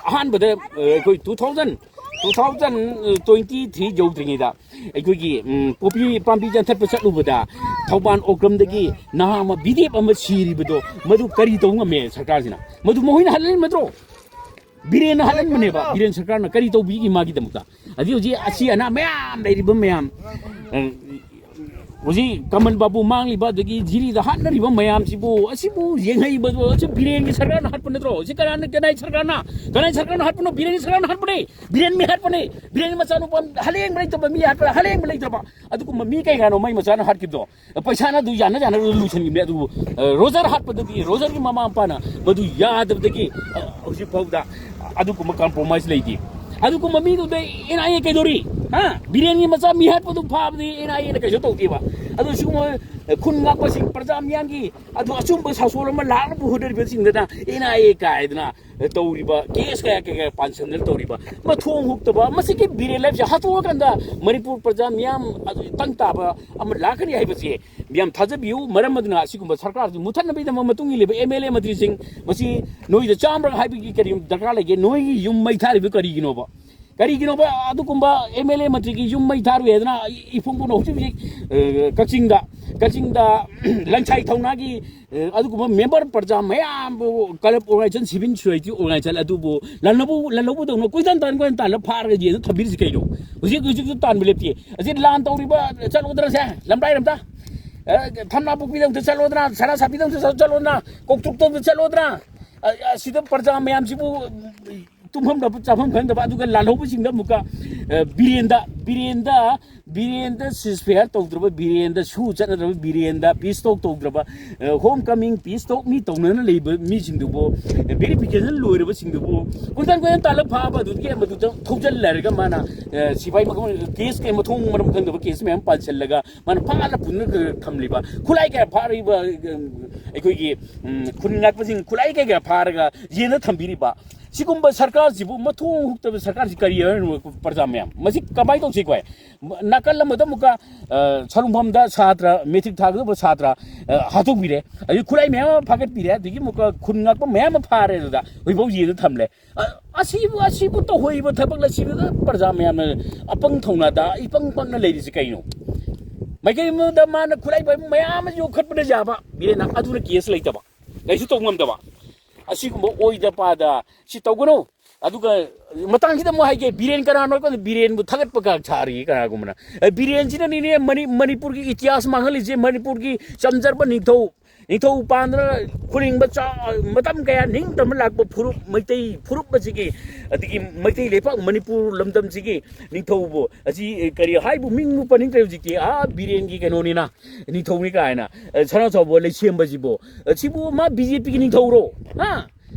ꯑꯍꯥꯟꯕꯗ, ꯑ, ꯑꯩꯈꯣꯏ two thousand, two thousand twenty three ꯌꯧꯗ꯭ꯔꯤꯉꯩꯗ ꯑꯩꯈꯣꯏꯒꯤ, ꯎꯝ, ꯄꯣꯄꯤ ꯄꯥꯝꯕꯤ ꯌꯥꯟꯊꯠꯄ ꯆꯠꯂꯨꯕꯗ ꯊꯧꯕꯥꯜ ꯑꯣꯀ꯭ꯔꯝꯗꯒꯤ ꯅꯍꯥ ꯑꯃ ꯕꯤ ꯗꯤ ꯑꯦꯐ ꯑꯃ ꯁꯤꯔꯤꯕꯗꯣ, ꯃꯗꯨ ꯀꯔꯤ ꯇꯧꯕ ꯉꯝꯃꯦ ꯁꯔꯀꯥꯔꯁꯤꯅ? ꯃꯗꯨ ꯃꯈꯣꯏꯅ ꯍꯜꯍꯟꯕ ꯅꯠꯇ꯭ꯔꯣ? ꯕꯤꯔꯦꯟꯅ ꯍꯜꯍꯟꯕꯅꯦꯕ꯫ ꯕꯤꯔꯦꯟ ꯁꯔꯀꯥꯔꯅ ꯀꯔꯤ ꯇꯧꯕꯤꯒꯦ ꯃꯥꯒꯤꯗꯃꯛꯇ? ꯑꯗꯩ ꯍꯧꯖꯤꯛ ꯑꯁꯤ ꯑꯅꯥ ꯃꯌꯥꯝ ꯂꯩꯔꯤꯕ ꯃꯌꯥꯝ, ꯑ, ꯍꯧꯖꯤꯛ ꯀꯃꯜ ꯕꯥꯕꯨ ꯃꯥꯡꯂꯤꯕ, ꯑꯗꯒꯤ ꯖꯤꯔꯤꯗ ꯍꯥꯠꯅꯔꯤꯕ ꯃꯌꯥꯝꯁꯤꯕꯨ, ꯑꯁꯤꯕꯨ ꯌꯦꯡꯍꯩꯕꯗꯣ, ꯑꯁꯤ ꯕꯤꯔꯦꯟꯒꯤ ꯁꯔꯀꯥꯔꯅ ꯍꯥꯠꯄ ꯅꯠꯇ꯭ꯔꯣ? ꯁꯤ ꯀꯅꯥꯅ, ꯀꯅꯥꯏ ꯁꯔꯀꯥꯔꯅ, ꯀꯅꯥꯏ ꯁꯔꯀꯥꯔꯅ ꯍꯥꯠꯄꯅꯣ? ꯕꯤꯔꯦꯟꯒꯤ ꯁꯔꯀꯥꯔꯅ ꯍꯥꯠꯄꯅꯦ꯫ ꯕꯤꯔꯦꯟ ꯃꯤ ꯍꯥꯠꯄꯅꯦ꯫ ꯕꯤꯔꯦꯟꯒꯤ ꯃꯆꯥꯅꯨꯄꯥ ꯍꯂꯦꯡꯕ ꯂꯩꯇꯕ ꯃꯤ ꯍꯥꯠꯄ, ꯍꯂꯦꯡꯕ ꯂꯩꯇ꯭ꯔꯕ? ꯑꯗꯨꯒꯨꯝꯕ ꯃꯤ ꯀꯩ ꯀꯥꯅꯣ ꯃꯩ ꯃꯆꯥꯅ ꯍꯥꯠꯈꯤꯕꯗꯣ? ꯄꯩꯁꯥꯅ ꯑꯗꯨ ꯌꯥꯅ ꯌꯥꯅ ꯂꯣꯏꯁꯤꯟꯈꯤꯕꯅꯦ꯫ ꯑꯗꯨꯕꯨ, ꯑ, ꯔꯣꯖꯔ ꯍꯥꯠꯄꯗꯗꯤ, ꯔꯣꯖꯔꯒꯤ ꯃꯃꯥ ꯃꯄꯥꯅ ꯃꯗꯨ ꯌꯥꯗꯕꯗꯒꯤ, ꯑ, ꯍꯧꯖꯤꯛ ꯐꯥꯎꯗ ꯑꯗꯨꯒꯨꯝꯕ ꯀꯝꯄ꯭ꯔꯣꯃꯥꯏꯁ ꯂꯩꯇꯦ꯫ ꯑꯗꯨꯒꯨꯝꯕ ꯃꯤꯗꯨꯗ ꯑꯦꯟ ꯑꯥꯏ ꯑꯦ ꯀꯩꯗꯧꯔꯤ? ꯍꯥ? ꯕꯤꯔꯦꯟꯒꯤ ꯃꯆꯥ ꯃꯤ ꯍꯥꯠꯄꯗꯨ ꯐꯥꯕꯗꯤ ꯑꯦꯟ ꯑꯥꯏ ꯑꯦꯅ ꯀꯩꯁꯨ ꯇꯧꯗꯦꯕ꯫ ꯑꯗꯨ ꯁꯤꯒꯨꯝꯕ, ꯑ, ꯈꯨꯟ ꯉꯥꯛꯄꯁꯤꯡ, ꯄ꯭ꯔꯖꯥ ꯃꯤꯌꯥꯝꯒꯤ ꯑꯗꯨ ꯑꯆꯨꯝꯕ ꯁꯥꯁꯣꯟ ꯑꯃ ꯂꯥꯛꯅꯕ ꯍꯣꯠꯅꯔꯤꯕꯁꯤꯡꯗꯨꯅ ꯑꯦꯟ ꯑꯥꯏ ꯑꯦ ꯀꯥꯏꯗꯅ ꯇꯧꯔꯤꯕ, ꯀꯦꯁ ꯀꯌꯥ ꯀꯌꯥ ꯀꯌꯥ ꯄꯥꯟꯁꯤꯟꯗꯅ ꯇꯧꯔꯤꯕ, ꯃꯊꯣꯡ ꯍꯨꯛꯇꯕ, ꯃꯁꯤꯒꯤ ꯕꯤꯔꯦꯟ ꯂꯥꯏꯐꯁꯦ ꯍꯥꯠꯇꯣꯛꯑꯀꯥꯟꯗ ꯃꯅꯤꯄꯨꯔ ꯄ꯭ꯔꯖꯥ ꯃꯤꯌꯥꯝ ꯑꯗꯨ ꯇꯪ ꯇꯥꯕ ꯑꯃ ꯂꯥꯛꯀꯅꯤ ꯍꯥꯏꯕꯁꯦ ꯃꯤꯌꯥꯝ ꯊꯥꯖꯕꯤꯌꯨ꯫ ꯃꯔꯝ ꯑꯗꯨꯅ ꯑꯁꯤꯒꯨꯝꯕ ꯁꯔꯀꯥꯔꯁꯤ ꯃꯨꯊꯠꯅꯕꯒꯤꯗꯃꯛ ꯃꯇꯨꯡ ꯏꯜꯂꯤꯕ ꯑꯦꯝ ꯑꯦꯜ ꯑꯦ ꯃꯟꯇ꯭ꯔꯤꯁꯤꯡ, ꯃꯁꯤ ꯅꯣꯏꯗ ꯆꯥꯝꯃꯔꯛ ꯍꯥꯏꯕꯒꯤ ꯀꯔꯤ ꯗꯔꯀꯥꯔ ꯂꯩꯒꯦ? ꯅꯣꯏꯒꯤ ꯌꯨꯝ ꯃꯩ ꯊꯥꯔꯤꯕ ꯀꯔꯤꯒꯤꯅꯣꯕ? ꯀꯔꯤꯒꯤꯅꯣꯕ ꯑꯗꯨꯒꯨꯝꯕ ꯑꯦꯝ ꯑꯦꯜ ꯑꯦ ꯃꯟꯇ꯭ꯔꯤꯒꯤ ꯌꯨꯝ ꯃꯩ ꯊꯥꯔꯨꯏ ꯍꯥꯏꯗꯅ ꯏꯐꯨꯡ ꯐꯨꯡꯅ ꯍꯧꯖꯤꯛ ꯍꯧꯖꯤꯛ, ꯑ, ꯀꯛꯆꯤꯡꯗ ꯀꯛꯆꯤꯡꯗ ꯂꯟꯁꯥꯏ ꯊꯧꯅꯥꯒꯤ ꯑꯗꯨꯒꯨꯝꯕ ꯃꯦꯝꯕꯔ ꯄ꯭ꯔꯖꯥ ꯃꯌꯥꯝꯕꯨ, club organisation, civil society organisation ꯑꯗꯨꯕꯨ ꯂꯟꯅꯕꯨ ꯂꯟꯅꯧꯕꯗꯧꯅ ꯀꯣꯏꯇꯥꯟ ꯇꯥꯟ ꯀꯣꯏꯇꯥꯟ ꯇꯥꯜꯂ ꯐꯥꯔꯒ ꯌꯦꯟꯗ ꯊꯝꯕꯤꯔꯤꯁꯤ ꯀꯩꯅꯣ? ꯍꯧꯖꯤꯛ ꯍꯧꯖꯤꯛꯁꯨ ꯇꯥꯟꯕ ꯂꯦꯞꯇꯦ꯫ ꯑꯁꯤ ꯂꯥꯟ ꯇꯧꯔꯤꯕ, ꯆꯠꯂꯣꯗꯅ ꯁꯦ, ꯂꯝꯕ꯭ꯔꯥꯏꯔꯝꯗ, ꯊꯝꯅꯥ ꯄꯨꯈ꯭ꯔꯤꯗ ꯑꯃꯨꯛꯇ ꯆꯠꯂꯣꯗꯅ, ꯁꯅꯥ ꯁꯥꯕꯤꯗ ꯑꯃꯨꯛꯇ ꯆꯠꯂꯣꯗꯅ, ꯀꯣꯛꯇꯨꯛꯇ ꯑꯃꯨꯛꯇ ꯆꯠꯂꯣꯗꯅ꯫ ꯑꯁꯤꯗ ꯄ꯭ꯔꯖꯥ ꯃꯌꯥꯝꯁꯤꯕꯨ ꯇꯨꯝꯐꯝ ꯆꯥꯐꯝ ꯈꯪꯗꯕ, ꯑꯗꯨꯒ ꯂꯥꯜꯍꯧꯕꯁꯤꯡꯗ ꯑꯃꯨꯛꯀ ꯕꯤꯔꯦꯟꯗ ꯕꯤꯔꯦꯟꯗ ꯕꯤꯔꯦꯟꯗ ꯁꯤꯁꯐꯤꯌꯥꯔ ꯇꯧꯗ꯭ꯔꯕ, ꯕꯤꯔꯦꯟꯗ ꯁꯨ ꯆꯠꯅꯗ꯭ꯔꯕ, ꯕꯤꯔꯦꯟꯗ ꯄꯤꯁ ꯇꯣꯛ ꯇꯧꯗ꯭ꯔꯕ, ꯍꯣꯝ ꯀꯃꯤꯡ ꯄꯤꯁ ꯇꯣꯛ ꯃꯤ ꯇꯧꯅꯅ ꯂꯩꯕ ꯃꯤꯁꯤꯡꯗꯨꯕꯨ, ꯚꯦꯔꯤꯐꯤꯀꯦꯁꯟ ꯂꯣꯏꯔꯕꯁꯤꯡꯗꯨꯕꯨ ꯀꯣꯏꯇꯥꯟ ꯀꯣꯏꯇꯥꯟ ꯇꯥꯜꯂ ꯐꯥꯕ, ꯑꯗꯨꯗꯒꯤ ꯃꯗꯨꯗ ꯊꯧꯖꯤꯜꯂꯔꯒ ꯃꯥꯅ ꯁꯤꯐꯥꯏ ꯀꯦꯁ ꯀꯌꯥ ꯃꯊꯣꯡ ꯃꯔꯝ ꯈꯪꯗꯕ ꯀꯦꯁ ꯃꯌꯥꯝ ꯄꯥꯟꯁꯤꯜꯂꯒ ꯃꯥꯅ ꯐꯥꯅ ꯄꯨꯟꯅ ꯊꯝꯂꯤꯕ, ꯈꯨꯠꯂꯥꯏ ꯀꯌꯥ ꯐꯥꯔꯤꯕ ꯑꯩꯈꯣꯏꯒꯤ ꯈꯨꯟ ꯉꯥꯛꯄꯁꯤꯡ ꯈꯨꯠꯂꯥꯏ ꯀꯌꯥ ꯀꯌꯥ ꯐꯥꯔꯒ ꯌꯦꯟꯅ ꯊꯝꯕꯤꯔꯤꯕ, ꯁꯤꯒꯨꯝꯕ ꯁꯔꯀꯥꯔꯁꯤꯕꯨ, ꯃꯊꯣꯡ ꯍꯨꯛꯇꯕ ꯁꯔꯀꯥꯔꯁꯤ ꯀꯔꯤ ꯍꯥꯏꯅꯣ? ꯄ꯭ꯔꯖꯥ ꯃꯌꯥꯝ, ꯃꯁꯤ ꯀꯃꯥꯏꯅ ꯇꯧꯁꯤ ꯑꯩꯈꯣꯏ? ꯅꯥꯀꯜ ꯑꯃꯗ ꯑꯃꯨꯛꯀ ꯁꯂꯨꯡꯐꯝꯗ ꯁꯥꯇ꯭ꯔ, ꯃꯦꯇ꯭ꯔꯤꯛ ꯊꯥꯒꯗꯕ ꯁꯥꯇ꯭ꯔ ꯍꯥꯠꯇꯣꯛꯄꯤꯔꯦ, ꯑꯗꯒꯤ ꯈꯨꯠꯂꯥꯏ ꯃꯌꯥꯝ ꯑꯃ ꯐꯥꯒꯠꯄꯤꯔꯦ, ꯑꯗꯒꯤ ꯑꯃꯨꯛꯀ ꯈꯨꯟ ꯉꯥꯛꯄ ꯃꯌꯥꯝ ꯑꯃ ꯐꯥꯔꯦ, ꯑꯗꯨꯗ ꯍꯧꯖꯤꯛꯐꯥꯎ ꯌꯦꯟꯗ ꯊꯝꯂꯦ꯫ ꯑꯁꯤꯕꯨ ꯑꯁꯤꯕꯨ ꯇꯧꯍꯩꯕ ꯊꯕꯛ ꯑꯁꯤꯗ ꯄ꯭ꯔꯖꯥ ꯃꯌꯥꯝꯅ ꯑꯄꯪ ꯊꯧꯅꯥꯗ ꯏꯄꯪ ꯄꯪꯅ ꯂꯩꯔꯤꯁꯤ ꯀꯩꯅꯣ? ꯃꯥꯏꯀꯩ ꯑꯃꯗ ꯃꯥꯅ ꯈꯨꯠꯂꯥꯏ ꯃꯌꯥꯝ ꯑꯃ ꯌꯣꯛꯈꯠꯄꯅ ꯌꯥꯕ ꯕꯤꯔꯦꯟꯅ, ꯑꯗꯨꯅ ꯀꯦꯁ ꯂꯩꯇꯕ, ꯀꯩꯁꯨ ꯇꯧ ꯉꯝꯗꯕ꯫ ꯑꯁꯤꯒꯨꯝꯕ ꯑꯣꯏꯗ ꯄꯥꯗ ꯁꯤ ꯇꯧꯒꯅꯨ꯫ ꯑꯗꯨꯒ ꯃꯇꯥꯡꯁꯤꯗ ꯑꯃꯨꯛ ꯍꯥꯏꯒꯦ, ꯕꯤꯔꯦꯟ ꯀꯅꯥꯅꯣ ꯍꯥꯏ ꯀꯥꯟꯗ ꯕꯤꯔꯦꯟꯕꯨ ꯊꯥꯒꯠꯄ ꯀꯥ ꯁꯥꯔꯤ ꯀꯅꯥꯒꯨꯝꯕꯅ꯫ ꯑꯦ, ꯕꯤꯔꯦꯟꯁꯤꯅꯅꯤꯅꯦ ꯃꯅꯤ-, ꯃꯅꯤꯄꯨꯔꯒꯤ ꯏꯇꯤꯍꯥꯁ ꯃꯥꯡꯍꯜꯂꯤꯁꯦ, ꯃꯅꯤꯄꯨꯔꯒꯤ ꯆꯝꯖꯔꯕ ꯅꯤꯡꯊꯧ, ꯅꯤꯡꯊꯧ ꯄꯥꯟꯗꯅ ꯈꯨꯔꯤꯡꯕ ꯆꯥ-, ꯃꯇꯝ ꯀꯌꯥ ꯅꯤꯡꯇꯝꯕ ꯂꯥꯛꯄ ꯐꯨꯔꯨꯞ, ꯃꯩꯇꯩ ꯐꯨꯔꯨꯞ ꯑꯁꯤꯒꯤ, ꯑꯗꯒꯤ ꯃꯩꯇꯩ ꯂꯩꯄꯥꯛ ꯃꯅꯤꯄꯨꯔ ꯂꯝꯗꯝꯁꯤꯒꯤ ꯅꯤꯡꯊꯧꯕꯨ ꯑꯁꯤ, ꯑꯦ, ꯀꯔꯤ ꯍꯥꯏꯕꯨ ꯃꯤꯡꯕꯨ ꯄꯟꯅꯤꯡꯗ꯭ꯔꯦ ꯍꯧꯖꯤꯛꯇꯤ, ꯑꯥ, ꯕꯤꯔꯦꯟꯒꯤ ꯀꯩꯅꯣꯅꯤꯅ, ꯅꯤꯡꯊꯧꯅꯤ ꯀꯥꯏꯅ, ꯑꯦ, ꯁꯅꯥꯖꯥꯎꯕ ꯂꯩꯁꯦꯝꯕꯁꯤꯕꯨ, ꯑꯦ, ꯁꯤꯕꯨ ꯃꯥ ꯕꯤ ꯖꯦ ꯄꯤꯒꯤ ꯅꯤꯡꯊꯧꯔꯣ? ꯍꯥ?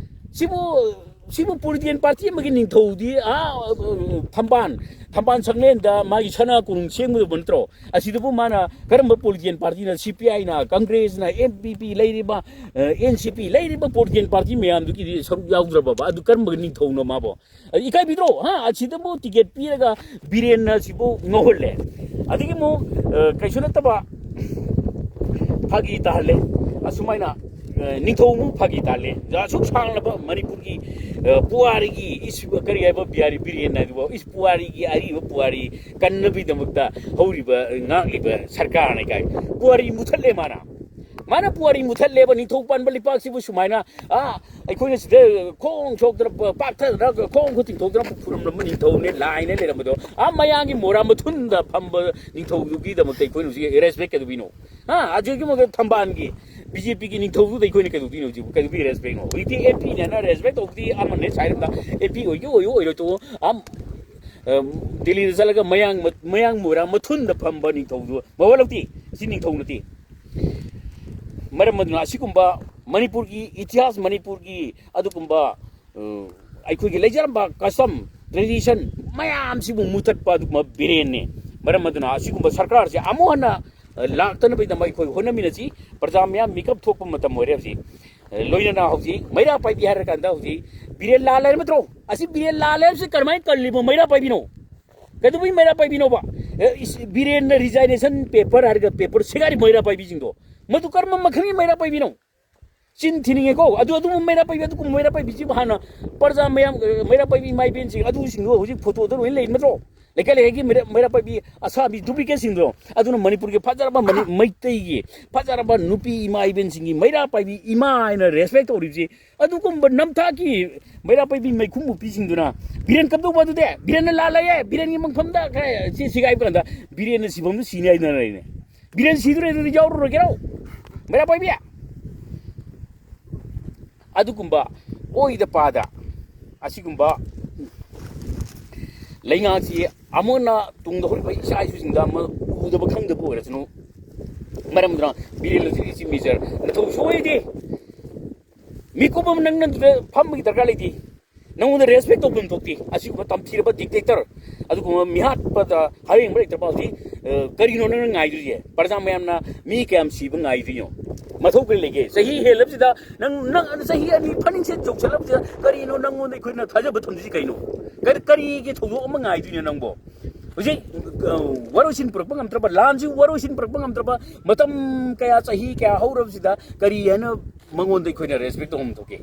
ꯁꯤꯕꯨ, ꯁꯤꯕꯨ ꯄꯣꯂꯤꯇꯤꯀꯦꯜ ꯄꯥꯔꯇꯤ ꯑꯃꯒꯤ ꯅꯤꯡꯊꯧꯗꯤ, ꯑꯥ, ꯊꯝꯕꯥꯜ, ꯊꯝꯕꯥꯜ ꯁꯪꯂꯦꯟꯗ ꯃꯥꯒꯤ ꯁꯅꯥ ꯀꯣꯅꯨꯡ ꯁꯦꯝꯒꯗꯕ ꯅꯠꯇ꯭ꯔꯣ? ꯑꯁꯤꯗꯕꯨ ꯃꯥꯅ ꯀꯔꯝꯕ ꯄꯣꯂꯤꯇꯤꯀꯦꯜ ꯄꯥꯔꯇꯤꯅ, ꯁꯤ ꯄꯤ ꯑꯥꯏꯅ, ꯀꯪꯒ꯭ꯔꯦꯁꯅ, ꯑꯦꯟ ꯄꯤ ꯄꯤ ꯂꯩꯔꯤꯕ, ꯑꯦꯟ ꯁꯤ ꯄꯤ ꯂꯩꯔꯤꯕ ꯄꯣꯂꯤꯇꯤꯀꯦꯜ ꯄꯥꯔꯇꯤ ꯃꯌꯥꯝꯗꯨꯒꯤꯗꯤ ꯁꯔꯨꯛ ꯌꯥꯎꯗ꯭ꯔꯕꯕ? ꯑꯗꯨ ꯀꯔꯝꯕ ꯅꯤꯡꯊꯧꯅꯣ ꯃꯥꯕꯣ? ꯑꯗꯨ ꯏꯀꯥꯏꯕꯤꯗ꯭ꯔꯣ? ꯍꯥ? ꯑꯁꯤꯗꯕꯨ ꯇꯤꯀꯦꯠ ꯄꯤꯔꯒ ꯕꯤꯔꯦꯟꯅ ꯁꯤꯕꯨ ꯉꯧꯍꯜꯂꯦ꯫ ꯑꯗꯒꯤ ꯑꯃꯨꯛ, ꯑ, ꯀꯩꯁꯨ ꯅꯠꯇꯕ ꯐꯥꯒꯤ ꯇꯥꯍꯜꯂꯦ꯫ ꯑꯁꯨꯃꯥꯏꯅ ꯑ, ꯅꯤꯡꯊꯧ ꯑꯃꯨꯛ ꯐꯥꯒꯤ ꯇꯥꯜꯂꯦ꯫ ꯑꯁꯨꯛ ꯁꯥꯡꯂꯕ ꯃꯅꯤꯄꯨꯔꯒꯤ, ꯑ, ꯄꯨꯋꯥꯔꯤꯒꯤ ꯏꯁ-, ꯀꯔꯤ ꯍꯥꯏꯕ, ꯕꯤꯍꯥꯔꯤ ꯕꯤꯔꯦꯟ ꯍꯥꯏꯗꯨꯕꯨ, ꯏꯁ, ꯄꯨꯋꯥꯔꯤꯒꯤ, ꯑꯔꯤꯕ ꯄꯨꯋꯥꯔꯤ ꯀꯟꯅꯕꯒꯤꯗꯃꯛꯇ ꯍꯧꯔꯤꯕ, ꯑ, ꯉꯥꯛꯂꯤꯕ ꯁꯔꯀꯥꯔꯅꯤ ꯀꯥꯏ꯫ ꯄꯨꯋꯥꯔꯤ ꯃꯨꯊꯠꯂꯦ ꯃꯥꯅ꯫ ꯃꯥꯅ ꯄꯨꯋꯥꯔꯤ ꯃꯨꯊꯠꯂꯦꯕ, ꯅꯤꯡꯊꯧ ꯄꯥꯟꯕ ꯂꯩꯄꯥꯛꯁꯤꯕꯨ ꯁꯨꯃꯥꯏꯅ, ꯑ, ꯑꯩꯈꯣꯏꯅ ꯁꯤꯗ ꯈꯣꯡ ꯁꯣꯛꯇꯅ, ꯄ-, ꯄꯥꯛꯊꯗꯅ, ꯈꯣꯡ ꯈꯨꯠ ꯇꯤꯡꯊꯣꯛꯇꯅ ꯐꯨꯔꯝꯂꯝꯕ ꯅꯤꯡꯊꯧꯅꯦ, ꯂꯥꯏꯅꯦ ꯂꯩꯔꯝꯕꯗꯣ, ꯑ, ꯃꯌꯥꯡꯒꯤ ꯃꯣꯔꯥ ꯃꯊꯨꯟꯗ ꯐꯝꯕ ꯅꯤꯡꯊꯧꯗꯨꯒꯤꯗꯃꯛꯇ ꯑꯩꯈꯣꯏꯅ ꯍꯧꯖꯤꯛ ꯔꯦꯁꯄꯦꯛ ꯀꯩꯗꯧꯕꯤꯅꯣ? ꯍꯥ? ꯑꯗꯨꯒꯤ ꯃꯊꯛꯇ ꯊꯝꯕꯥꯜꯒꯤ ꯕꯤ ꯖꯦ ꯄꯤꯒꯤ ꯅꯤꯡꯊꯧꯗꯨꯗ ꯑꯩꯈꯣꯏꯅ ꯀꯩꯗꯧꯗꯣꯏꯅꯣ ꯍꯧꯖꯤꯛ? ꯀꯩꯗꯧꯕꯤ ꯔꯦꯁꯄꯦꯛꯅꯣ? ꯍꯧꯖꯤꯛꯇꯤ ꯑꯦꯝ ꯄꯤꯅꯦꯅ ꯔꯦꯁꯄꯦꯛ ꯇꯧꯕꯗꯤ ꯑꯃꯅꯦ ꯁꯥꯏꯔꯝꯗ, ꯑꯦꯝ ꯄꯤ ꯑꯣꯏꯒꯦ ꯑꯣꯏꯌꯨ ꯑꯣꯏꯔꯣꯏ ꯇꯣꯛꯑꯣ꯫ ꯑꯝ, ꯑꯝ, ꯗꯤꯜꯂꯤꯗ ꯆꯠꯂꯒ ꯃꯌꯥꯡ ꯃ-, ꯃꯌꯥꯡ ꯃꯣꯏꯔꯥꯡ ꯃꯊꯨꯟꯗ ꯐꯝꯕ ꯅꯤꯡꯊꯧꯗꯨ ꯃꯋꯥ ꯂꯧꯗꯦ꯫ ꯁꯤ ꯅꯤꯡꯊꯧ ꯅꯠꯇꯦ꯫ ꯃꯔꯝ ꯑꯗꯨꯅ ꯑꯁꯤꯒꯨꯝꯕ ꯃꯅꯤꯄꯨꯔꯒꯤ ꯏꯇꯤꯍꯥꯁ, ꯃꯅꯤꯄꯨꯔꯒꯤ ꯑꯗꯨꯒꯨꯝꯕ, ꯑ, ꯑꯩꯈꯣꯏꯒꯤ ꯂꯩꯖꯔꯝꯕ custom, tradition ꯃꯌꯥꯝꯁꯤꯕꯨ ꯃꯨꯊꯠꯄ ꯑꯗꯨꯒꯨꯝꯕ ꯕꯤꯔꯦꯟꯅꯤ꯫ ꯃꯔꯝ ꯑꯗꯨꯅ ꯑꯁꯤꯒꯨꯝꯕ ꯁꯔꯀꯥꯔꯁꯦ ꯑꯃꯨꯛ ꯍꯟꯅ, ꯑ, ꯂꯥꯛꯇꯅꯕꯒꯤꯗꯃꯛ ꯑꯩꯈꯣꯏ ꯍꯣꯠꯅꯃꯤꯟꯅꯁꯤ꯫ ꯄ꯭ꯔꯖꯥ ꯃꯌꯥꯝ ꯃꯤꯀꯞ ꯊꯣꯛꯄ ꯃꯇꯝ ꯑꯣꯏꯔꯦ ꯍꯧꯖꯤꯛ꯫ ꯑ, ꯂꯣꯏꯅꯅ ꯍꯧꯖꯤꯛ ꯃꯩꯔꯥ ꯄꯥꯏꯕꯤ ꯍꯥꯏꯔ ꯀꯥꯟꯗ ꯍꯧꯖꯤꯛ ꯕꯤꯔꯦꯟ ꯂꯥꯜ ꯍꯥꯏꯔ ꯅꯠꯇ꯭ꯔꯣ? ꯑꯁꯤ ꯕꯤꯔꯦꯟ ꯂꯥꯜ ꯍꯥꯏꯕꯁꯤ ꯀꯔꯝꯍꯥꯏꯅ ꯀꯜꯂꯤꯕ ꯃꯩꯔꯥ ꯄꯥꯏꯕꯤꯅꯣ? ꯀꯩꯗꯧꯕꯩ ꯃꯩꯔꯥ ꯄꯥꯏꯕꯤꯅꯣꯕ? ꯑꯦ, ꯏꯁ, ꯕꯤꯔꯦꯟꯅ resignation paper ꯍꯥꯏꯔꯒ paper ꯁꯦꯒꯥꯏꯔꯤ ꯃꯩꯔꯥ ꯄꯥꯏꯕꯤꯁꯤꯡꯗꯣ꯫ ꯃꯗꯨ ꯀꯔꯝꯕ ꯃꯈꯜꯒꯤ ꯃꯩꯔꯥ ꯄꯥꯏꯕꯤꯅꯣ? ꯆꯤꯟ ꯊꯤꯅꯤꯡꯉꯦꯀꯣ꯫ ꯑꯗꯨ, ꯑꯗꯨꯒꯨꯝꯕ ꯃꯩꯔꯥ ꯄꯥꯏꯕꯤ, ꯑꯗꯨꯒꯨꯝꯕ ꯃꯩꯔꯥ ꯄꯥꯏꯕꯤꯁꯤꯕꯨ ꯍꯥꯟꯅ ꯄ꯭ꯔꯖꯥ ꯃꯌꯥꯝ, ꯑ, ꯃꯩꯔꯥ ꯄꯥꯏꯕꯤ ꯏꯃꯥ ꯏꯕꯦꯟꯁꯤꯡ ꯑꯗꯨꯁꯤꯡꯗꯣ ꯍꯧꯖꯤꯛ ꯐꯣꯇꯣꯗ ꯂꯣꯏꯅ ꯂꯩ ꯅꯠꯇ꯭ꯔꯣ? ꯂꯩꯀꯥꯏ ꯂꯩꯀꯥꯏꯒꯤ ꯃꯩꯔꯥ, ꯃꯩꯔꯥ ꯄꯥꯏꯕꯤ ꯑꯁꯥꯕꯤ duplicateꯁꯤꯡꯗꯣ꯫ ꯑꯗꯨꯅ ꯃꯅꯤꯄꯨꯔꯒꯤ ꯐꯖꯔꯕ ꯃꯅꯤ-, ꯃꯩꯇꯩꯒꯤ ꯐꯖꯔꯕ ꯅꯨꯄꯤ ꯏꯃꯥ ꯏꯕꯦꯟꯁꯤꯡꯒꯤ ꯃꯩꯔꯥ ꯄꯥꯏꯕꯤ ꯏꯃꯥ ꯍꯥꯏꯅ ꯔꯦꯁꯄꯦꯛ ꯇꯧꯔꯤꯕꯁꯤ, ꯑꯗꯨꯒꯨꯝꯕ ꯅꯝꯊꯥꯛꯀꯤ ꯃꯩꯔꯥ ꯄꯥꯏꯕꯤ ꯃꯩꯈꯨ ꯃꯨꯛꯄꯤꯁꯤꯡꯗꯨꯅ ꯕꯤꯔꯦꯟ ꯀꯝꯗꯧꯕ ꯑꯗꯨꯗꯤ? ꯕꯤꯔꯦꯟꯅ ꯂꯥꯜꯂꯌꯦ, ꯕꯤꯔꯦꯟꯒꯤ ꯃꯪꯐꯝꯗ ꯈꯔ ꯁꯤ ꯁꯤꯒꯥꯏꯕ ꯀꯥꯟꯗ ꯕꯤꯔꯦꯟꯅ ꯁꯤꯐꯝꯗꯨ ꯁꯤꯅꯤ ꯍꯥꯏꯗꯅ ꯂꯩꯅꯦ꯫ ꯕꯤꯔꯦꯟ ꯁꯤꯗꯣꯔꯦ ꯑꯗꯨꯗꯤ ꯌꯥꯎꯔꯨꯔꯒꯦꯔꯣ? ꯃꯩꯔꯥ ꯄꯥꯏꯕꯤ? ꯑꯗꯨꯒꯨꯝꯕ ꯑꯣꯏꯗ ꯄꯥꯗ ꯑꯁꯤꯒꯨꯝꯕ ꯂꯩꯉꯥꯛꯁꯤ ꯑꯃꯨꯛ ꯍꯟꯅ ꯇꯨꯡꯗ ꯍꯧꯔꯤꯕ ꯏꯆꯥ ꯏꯁꯨꯁꯤꯡꯗ ꯑꯃ ꯎꯗꯕ ꯈꯪꯗꯕ ꯑꯣꯏꯔꯁꯅꯨ꯫ ꯃꯔꯝ ꯑꯗꯨꯅ ꯕꯤꯔꯦꯟ ꯂꯧꯁꯤꯜꯂꯤ ꯆꯤꯞ ꯃꯤꯅꯤꯁꯇꯔ ꯅꯊꯧ ꯁꯣꯏꯗꯦ꯫ ꯃꯤꯀꯨꯞ ꯑꯃ ꯅꯪꯅ ꯑꯗꯨꯗ ꯐꯝꯕꯒꯤ ꯗꯔꯀꯥꯔ ꯂꯩꯇꯦ꯫ ꯅꯪꯉꯣꯟꯗ ꯔꯦꯁꯄꯦꯛ ꯇꯧꯐꯝ ꯊꯣꯛꯇꯦ꯫ ꯑꯁꯤꯒꯨꯝꯕ ꯇꯝꯊꯤꯔꯕ dictator, ꯑꯗꯨꯒꯨꯝꯕ ꯃꯤꯍꯥꯠꯄꯗ ꯍꯌꯦꯡꯕ ꯂꯩꯇ꯭ꯔꯕ ꯍꯧꯖꯤꯛ, ꯑ, ꯀꯔꯤꯅꯣ ꯅꯪꯅ ꯉꯥꯏꯗꯣꯏꯁꯦ? ꯄ꯭ꯔꯖꯥ ꯃꯌꯥꯝꯅ ꯃꯤ ꯀꯌꯥꯝ ꯁꯤꯕ ꯉꯥꯏꯗꯣꯏꯅꯣ? ꯃꯊꯧ ꯀꯔꯤ ꯂꯩꯒꯦ? ꯆꯍꯤ ꯍꯦꯜꯂꯕꯁꯤꯗ ꯅꯪ, ꯅꯪ ꯆꯍꯤ ꯑꯅꯤ ꯐꯥꯅꯤꯡꯁꯦ ꯌꯧꯁꯜꯂꯕꯁꯤꯗ ꯀꯔꯤꯅꯣ ꯅꯪꯉꯣꯟꯗ ꯑꯩꯈꯣꯏꯅ ꯊꯥꯖꯕ ꯊꯝꯗꯣꯏꯁꯤ ꯀꯩꯅꯣ? ꯀꯔꯤ, ꯀꯔꯤꯒꯤ ꯊꯧꯗꯣꯛ ꯑꯃ ꯉꯥꯏꯗꯣꯏꯅꯣ ꯅꯪꯕꯣ? ꯍꯧꯖꯤꯛ, ꯑ, ꯋꯥꯔꯣꯏꯁꯤꯟ ꯄꯨꯔꯛꯄ ꯉꯝꯗ꯭ꯔꯕ, ꯂꯥꯟꯁꯤ ꯋꯥꯔꯣꯏꯁꯤꯟ ꯄꯨꯔꯛꯄ ꯉꯝꯗ꯭ꯔꯕ ꯃꯇꯝ ꯀꯌꯥ, ꯆꯍꯤ ꯀꯌꯥ ꯍꯧꯔꯕꯁꯤꯗ ꯀꯔꯤ ꯍꯥꯏꯅ ꯃꯉꯣꯟꯗ ꯑꯩꯈꯣꯏꯅ ꯔꯦꯁꯄꯦꯛ ꯇꯧꯐꯝ ꯊꯣꯛꯀꯦ꯫